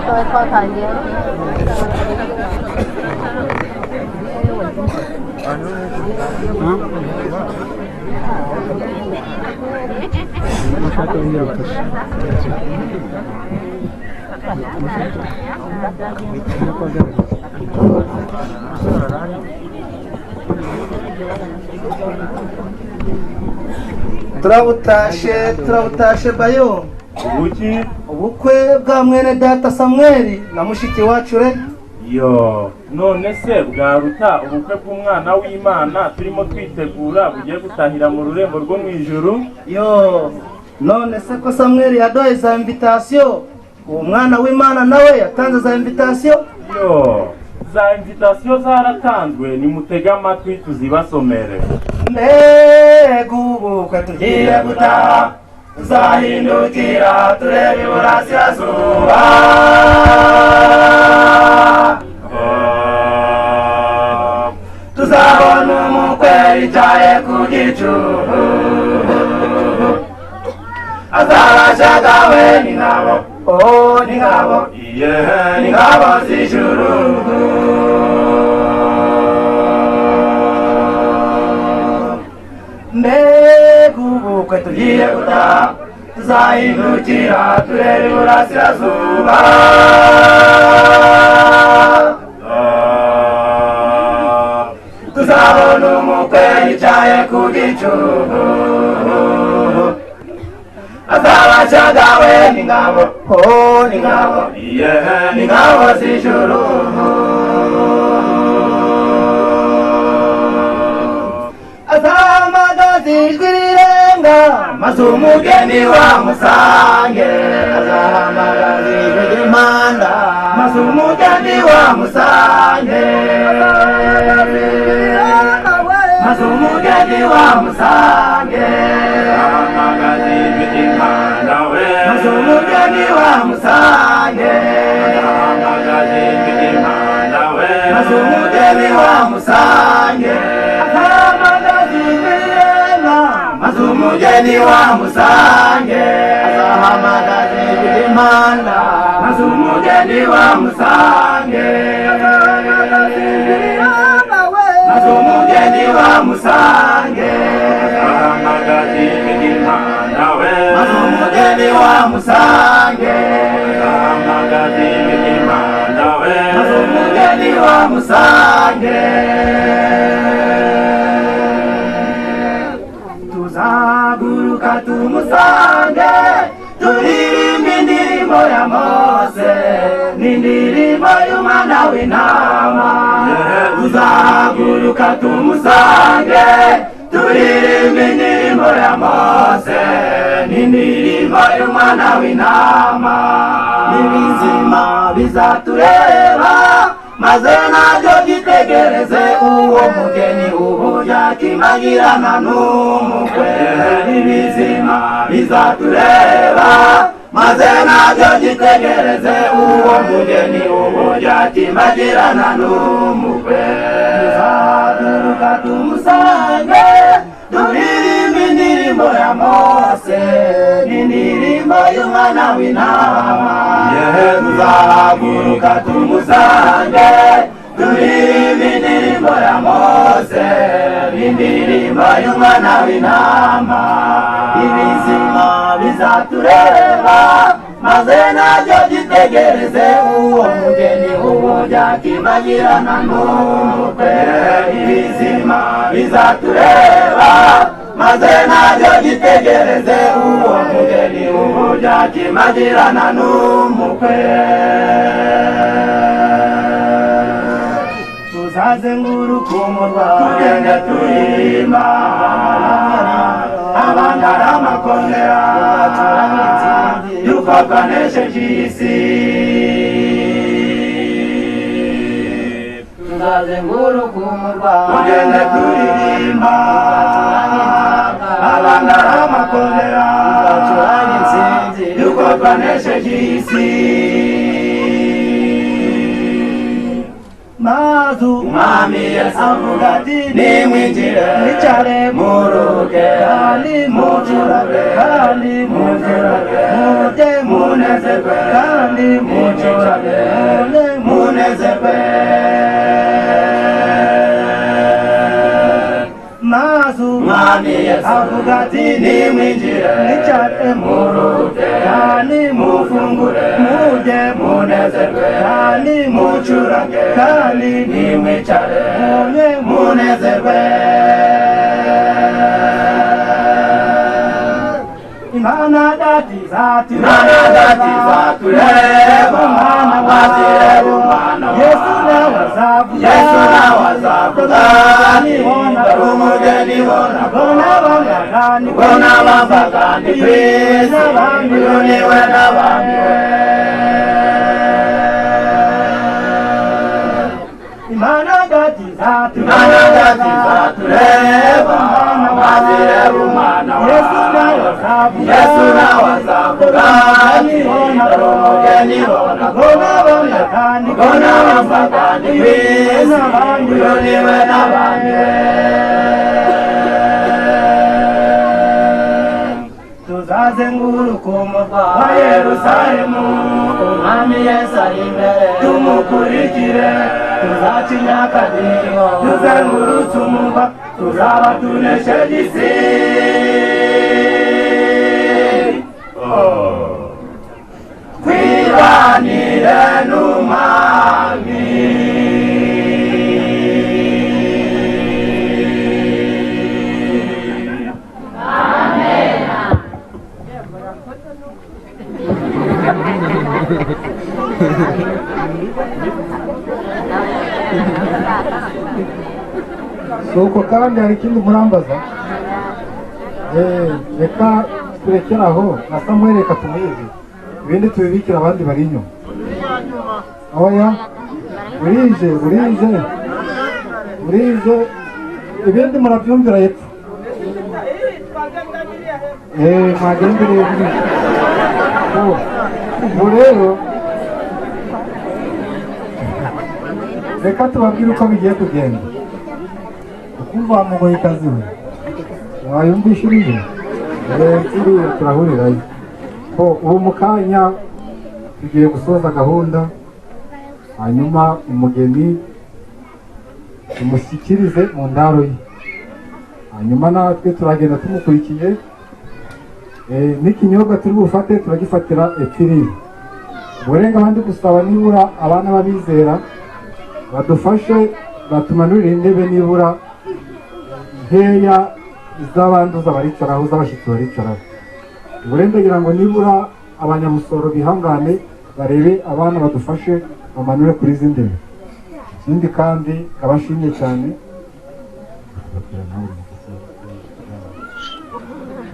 Twatangiye. Turabutashe, turabutashe bayo. Ubuki? Ubukwe bwa mwene data Samweli na mushiki wacu re. Yo, none se bwaruta ubukwe bw'umwana w'Imana turimo twitegura bugiye gutahira mu rurembo rwo mu ijuru? Yo, none se ko Samweli yaduhaye za invitation, uwo mwana w'Imana nawe yatanze za invitation? Yo, za invitation zaratanzwe, nimutege amatwi tuzibasomere. Mbega ubukwe tugiye gutaha, tuzahindukira turebe iburasirazuba. Tuzabona umukwe yicaye ku gicu, azabashagawe n'ingabo, oh n'ingabo, n'ingabo z'ijuru. Mbega ubukwe tugiye gutaha, tuzahindukira turebe iburasirazuba. Tuzabona umukwe yicaye ku gicu, azabashagawe n'ingabo, oh n'ingabo, n'ingabo z'ijuru. Azahamagaza ijwi rirenga, maze umugeni wamusange. Azahamagaza ijwi ry'impanda, maze umugeni wamusange. Maze umugeni wamusange. Azahamagaza ijwi ry'impanda we. Maze umugeni wamusange. Azahamagaza ijwi ry'impanda we. Maze umugeni wamusange. Azahamagaza ijwi rirenga, maze umugeni wamusange. Azahamagaza ijwi ry'impanda, maze umugeni wamusange. Azahamagaza ijwi rirenga we. Maze umugeni wamusange. Azahamagaza ijwi ry'impanda we. Maze umugeni wamusange. Azahamagaza ijwi ry'impanda we. Maze umugeni wamusange. Tuzaguruka tumusange, turirimba indirimbo ya Mose n'indirimbo y'umwana w'intama. Tuzaguruka tumusange, turirimba indirimbo ya Mose n'indirimbo y'umwana w'intama. N'ibizima bizatureba, maze nabyo byitegereze uwo mugeni ubunyakimagirana n'umukwe. Ibizima bizatureba, maze nabyo byitegereze uwo mugeni ubunyakimagirana n'umukwe. Tuzaguruka tumusange, turirimba indirimbo ya Mose n'indirimbo y'umwana w'intama. Tuzahaguruka tumusange, turirimba indirimbo ya Mose n'indirimbo y'umwana w'intama. Ibizima bizatureba, maze nabyo byitegereze uwo mugeni ubunyakimagirana n'umukwe. Ibizima bizatureba, maze nabyo byitegereze uwo mugeni ubunyakimagirana n'umukwe. Tuzazenguruka umurwa, tugende turirimba, abangara amakondera, yuko twanesheje isi. Tuzazenguruka umurwa, tugende turirimba, abangara amakondera, yuko twanesheje isi. Maze umwami Yesu avuga ati, nimwinjire mwicare muruge, kandi mucurage, kandi mucurage, murye munezerwe. Munezerwe kandi mucurange munezerwe. Mwami Yesu avuga ati nimwinjire mwicare muruhuke kandi mufungure murye munezerwe kandi mucurange kandi nimwicare murye munezerwe. Imana data izatureba azireba umwana Yesu nawe azavuga dore umugeni bona ubwo n'abavaga ni ku isi uyu niwe n'abambiwe. Imana data izatureba azireba umwana Yesu nawe azavuga dore umugeni bona ubwo n'abavaga ni ku isi uyu niwe n'abambiwe. Tuzazenguruka umurwa wa Yerusalemu Umwami Yesu ari imbere tumukurikire tuzaca imyakadiho tuzengurutse umurwa tuzaba tunesheje isi. Twibanire n'Umwami. Suko kandi hari ikindi murambaza? Reka turekere aho na Samuel reka tumuyizi ibindi tubibikira abandi bari inyuma. Oya burije ibindi murabyumvira hepfo. Mwagendere burije. Ubu rero reka tubabwire uko bigiye kugenda. Ukumva mugoyikazi we wayumvishirije iriya turahurirayo. Ubu mu kanya tugiye gusoza gahunda hanyuma umugeni tumushyikirize mu ndaro ye hanyuma natwe turagenda tumukurikiye. N'ikinyobwa turi bufate turagifatira epfiriye. Uburenga abandi gusaba nibura abana b'abizera badufashe batumanurire intebe nibura nkeya z'abanduza baricaraho z'abashyitsi baricaraho. Uburenga ngo nibura abanyamusoro bihangane barebe abana badufashe bamanure kuri izi ntebe. Ikindi kandi abashimye cyane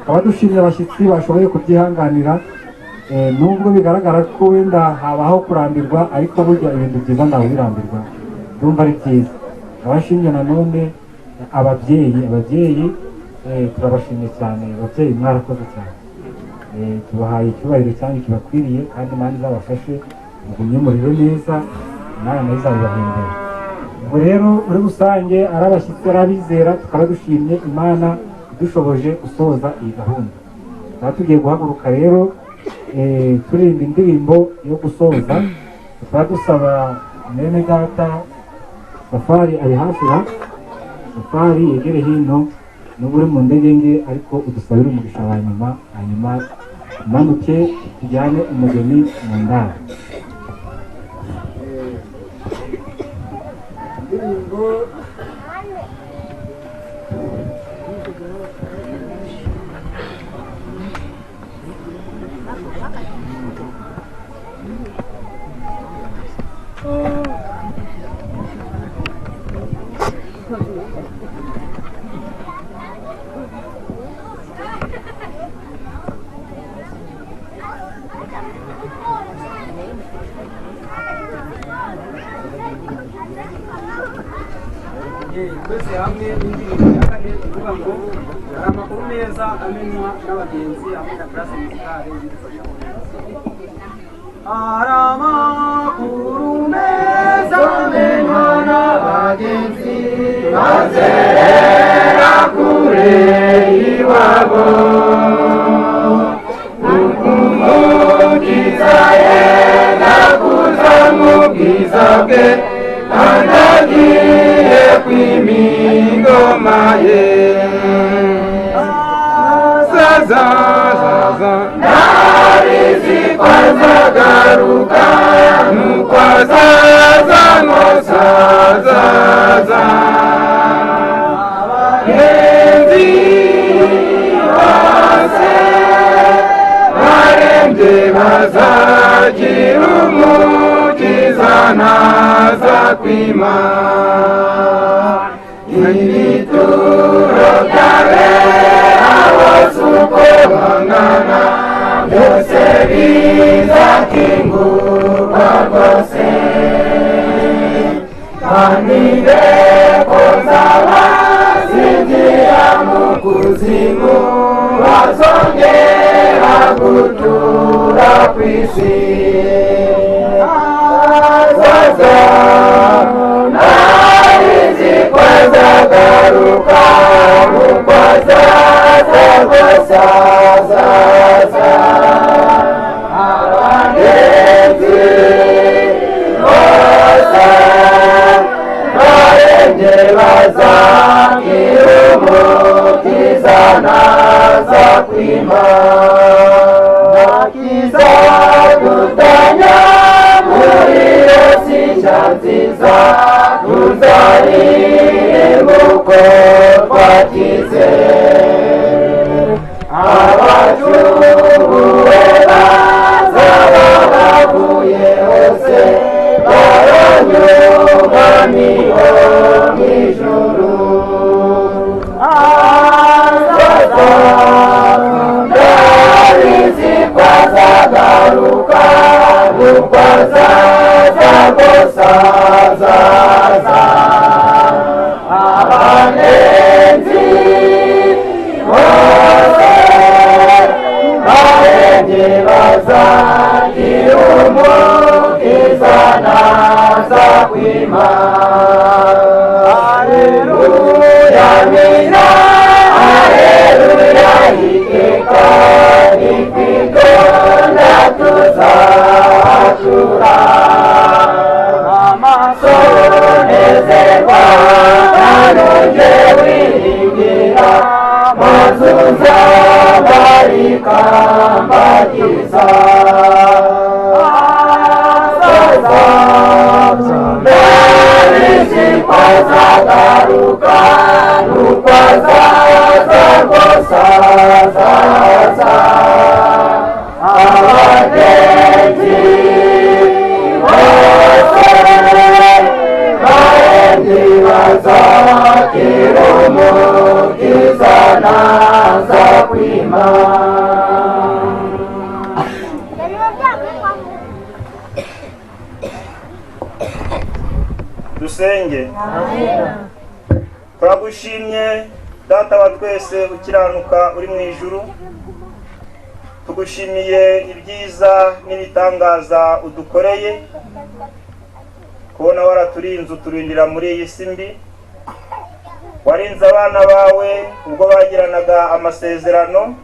abadushimye abashyitsi bashoboye kubyihanganira nubwo bigaragara ko wenda habaho kurambirwa ariko burya ibintu byiza ntawe birambirwa ndumva ari byiza. Abashimye nanone ababyeyi turabashimye cyane. Ababyeyi mwarakoze cyane, tubahaye icyubahiro cyane kibakwiriye kandi Imana izabafashe mugumye umuriro neza Imana nayo izabibahembera. Ubwo rero muri rusange ari abashyitsi ari abizera tukaba dushimye Imana dushoboje gusoza iyi gahunda. Tukaba tugiye guhaguruka rero turirimba indirimbo yo gusoza. Tukaba dusaba mwene data Safari ari hafi ha Safari yegere hino nubwo uri mu ndege nge ariko udusabire umugisha wa nyuma hanyuma umanuke tujyane umugeni mu ndaro. Indirimbo twese hamwe n'indirimbo ya kane ivuga ngo hari amakuru meza amenywa n'abagenzi hamwe na classe musicale bidufasha neza. Hari amakuru meza amenywa n'abagenzi bazerera kure iwabo, umukiza. ko azagaruka, nuko azaza mose azaza. Abagenzi bose barembye bazagira umukiza ntaza kwima. Ibituro by'abera bose uko bangana byose bizakingurwa rwose, kandi inteko z'abazinjira mu kuzimu bazongera gutura ku isi. Azaza narizi ko azagaruka, nuko azaza rwose azaza. Abagenzi bose barembye bazakira umukiza ntaza kwima. Ntakiza dutanya muri iyo si nshya nziza, tuzaririmba uko twakize. Abacunguwe bazaba bavuye hose, baramye umwami wo mu ijuru. Azaza ndabizi ko azagaruka, nuko azaza rwose azaza. Abagenzi bose barembye bazagira umukiza ntaza kwima. Haleluya mina, haleluya iteka, nitwitonda tuzatura. Amaso nezerwa kanuje wiringira, maze uzambara ikamba ryiza. Azaza ndabizi ko azagaruka, nuko azaza rwose azaza. Abagenzi bose barembye bazakira umukiza ntaza kwima. Dusenge. Turagushimye Data wa twese ukiranuka uri mu ijuru, tugushimiye ibyiza n'ibitangaza udukoreye, kubona waraturinze uturindira muri iyi si mbi, warinze abana bawe ubwo bagiranaga amasezerano,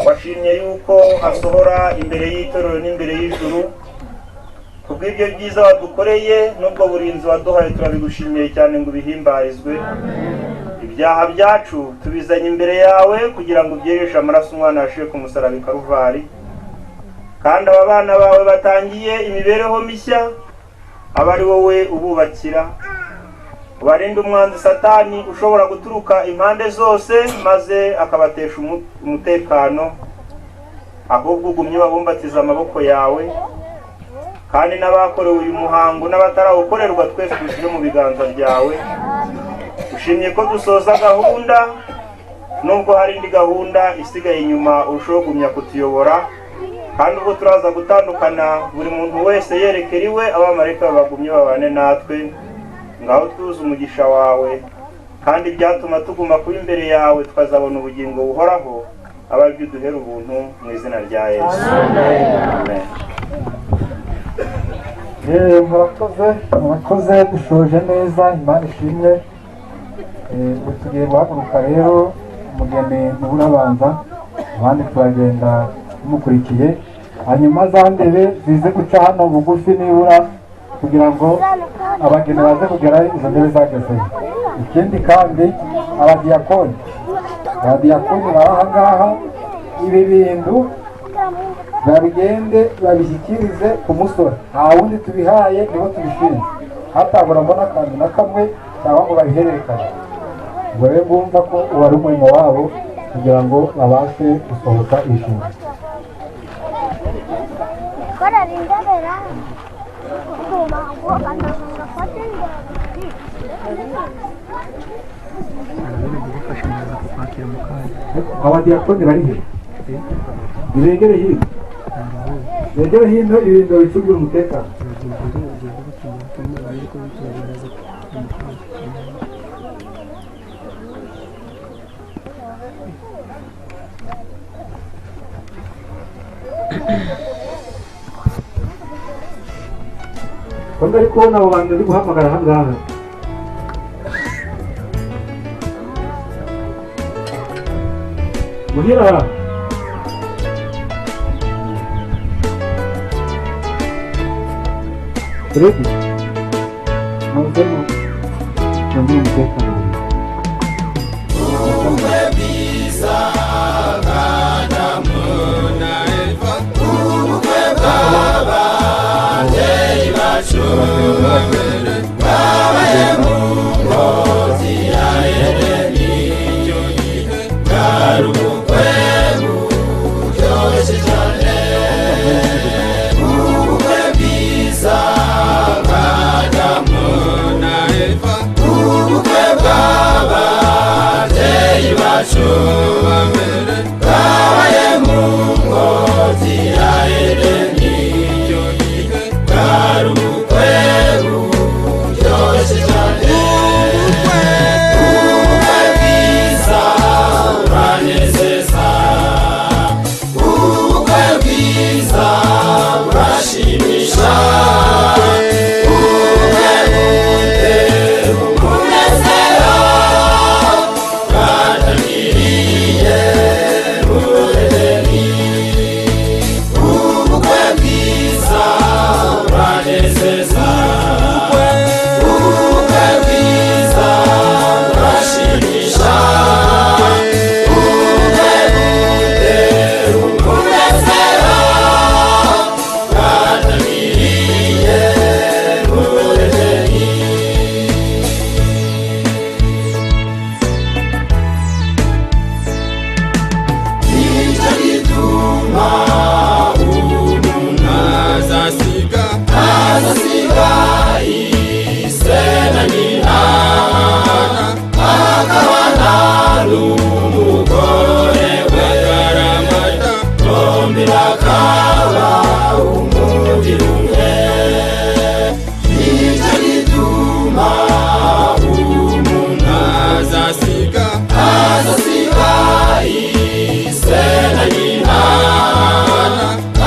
washimye yuko asohora imbere y'itorero n'imbere y'ijuru. Kubw'ibyo byiza wadukoreye n'ubwo burinzi waduhaye turabigushimiye cyane ngo ubihimbarizwe. Ibyaha byacu tubizanye imbere yawe kugira ngo ubyereshe amaraso umwana yashiye ku musaraba i Karuvari. Kandi aba bana bawe batangiye imibereho mishya, aba ari wowe ububakira, ubarinde umwanzi Satani ushobora guturuka impande zose maze akabatesha umutekano, ahubwo ugumye babumbatiza amaboko yawe. Kandi n'abakorewe uyu muhango n'abatarawukorerwa twese dushyire mu biganza byawe. Ushimye ko dusoza gahunda, nubwo hari indi gahunda isigaye inyuma urushaho kugumya kutuyobora, kandi ubwo turaza gutandukana buri muntu wese yerekera iwe, abamarayika bagumye babane natwe. Ngaho twuze umugisha wawe, kandi byatuma tuguma kuba imbere yawe tukazabona ubugingo buhoraho, abaryo duhera ubuntu mu izina rya Yesu. Amen. Murakoze, murakoze, dushoje neza, Imana ishimwe. Ubu tugiye guhaguruka rero, umugeni niwe urabanza, abandi turagenda tumukurikiye, hanyuma za ndebe zize guca hano bugufi nibura kugira ngo abageni baze kugera izo ndebe zagezeyo. Ikindi kandi abadiyakoni bari aha ngaha, ibi bintu Babigende babishyikirize ku musore, nta wundi tubihaye, nibo tubishinze, hataburamo n'akantu na kamwe cyangwa ngo babihererekane. Ubwo rero bumva ko uwo ari umurimo wabo kugira ngo babashe gusohoza inshingano. Abadiyakoni bari he? Nibegere hino, begere hino, ibintu bicungira umutekano. Ko ndari kubona abo bantu bari guhamagara aha ngaha. Muhira, Fred, muze mucungire umutekano. Ubukwe bwiza bw'Adamu na Eva, ubukwe bw'ababyeyi bacu bwabaye mu ngobyi ya Edeni. Icyo gihe bwari ubukwe buryoshye cyane. Ubukwe bwiza bw'Adamu na Eva, ubukwe bw'ababyeyi bacu bwabaye mu ngobyi ya Edeni. Icyo gihe bwari ubukwe buryoshye cyane. Ubukwe bwiza buranezeza, ubukwe bwiza burashimisha, ubukwe butera umunezero bwatangiriye muri Edeni. Ubukwe bwiza buranezeza, ubukwe bwiza burashimisha, ubukwe butera umunezero bwatangiriye muri Edeni. Nicyo gituma umuntu azasiga ise na nyina, akabana n'umugore we, bombi bakaba umubiri umwe. Nicyo gituma umuntu azasiga ise na nyina,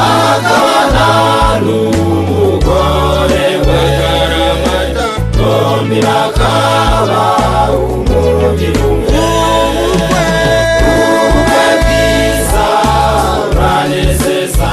akabana n'umugore we, bombi bakaba umubiri umwe. Ubukwe bwiza buranezeza.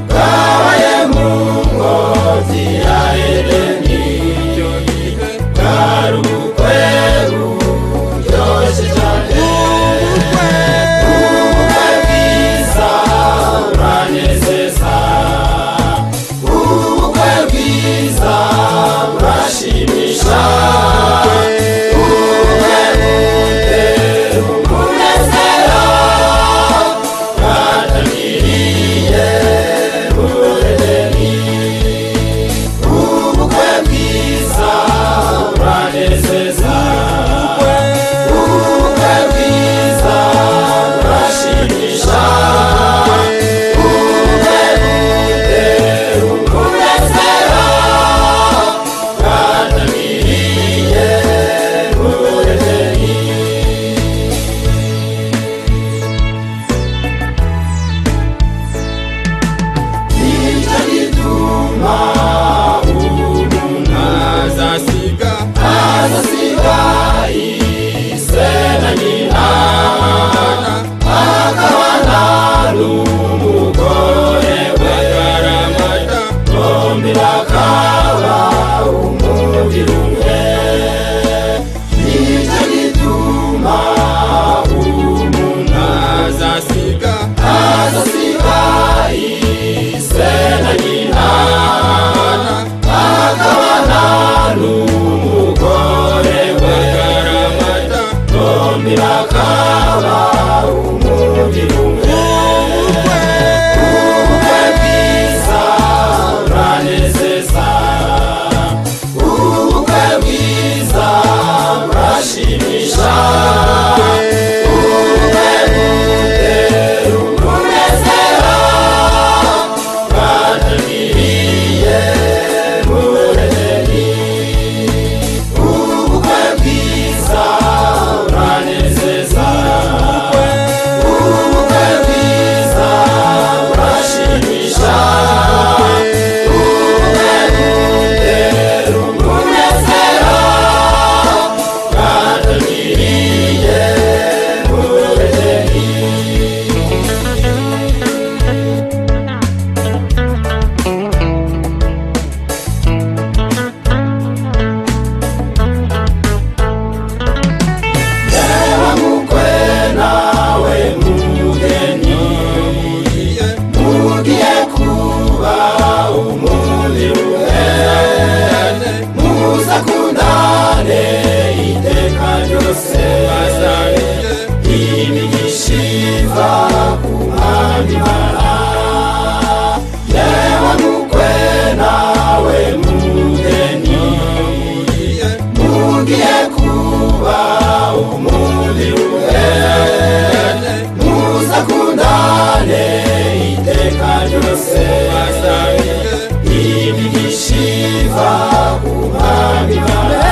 Bwabaye mu ngobyi ya Edeni. Icyo gihe bwari ubukwe buryoshye cyane. Ubukwe bwiza buranezeza, ubukwe bwiza burashimisha, ubukwe butera umunezero bwatangiriye muri Edeni. Ubukwe bwiza buranezeza, ubukwe bwiza burashimisha, ubukwe butera umunezero bwatangiriye muri Edeni. Nicyo gituma umuntu azasiga ise na nyina, akabana n'umugore we, bombi bakaba umubiri umwe. Nicyo gituma umuntu azasiga ise na nyina, akabana n'umugore we, bombi bakaba umubiri umwe. Ubukwe bwiza buranezeza, ubukwe bwiza burashimisha, ubukwe butera umunezero bwatangiriye muri Edeni. Ubukwe bwiza buranezeza, ubukwe bwiza burashimisha, ubukwe butera umunezero bwatangiriye muri Edeni. Yewe mukwe nawe mugeni, mugiye kuba umubiri umwe, muzakundane iteka ryose, imigisha iva ku Mwami Imana. Yewe mukwe nawe mugeni, mugiye kuba umubiri umwe, muzakundane iteka ryose, imigisha iva ku Mwami Imana.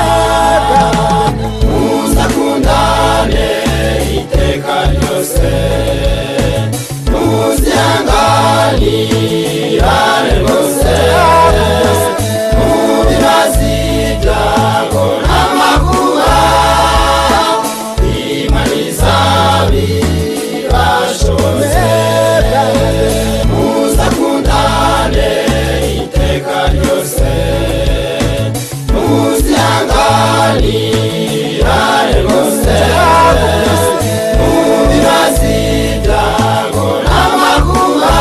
Muzakundane iteka ryose, muzihanganirane rwose, mu bibazo ibyago n'amakuba, Imana izabibashoboze. Muzakundane iteka ryose, muzihanganirane rwose, mu bibazo ibyago n'amakuba,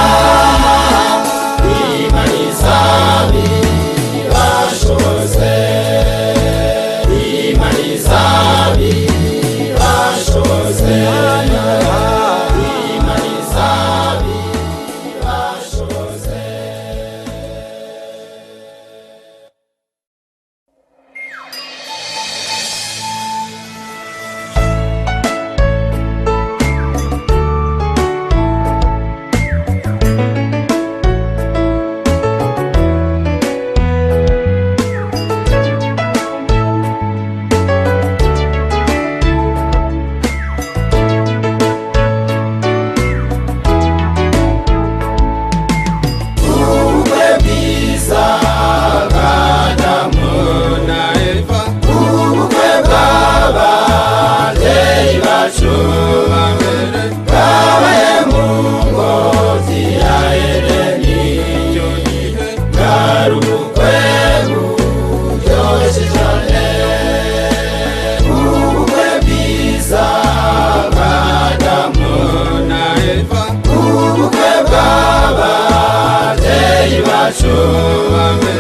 Wacu.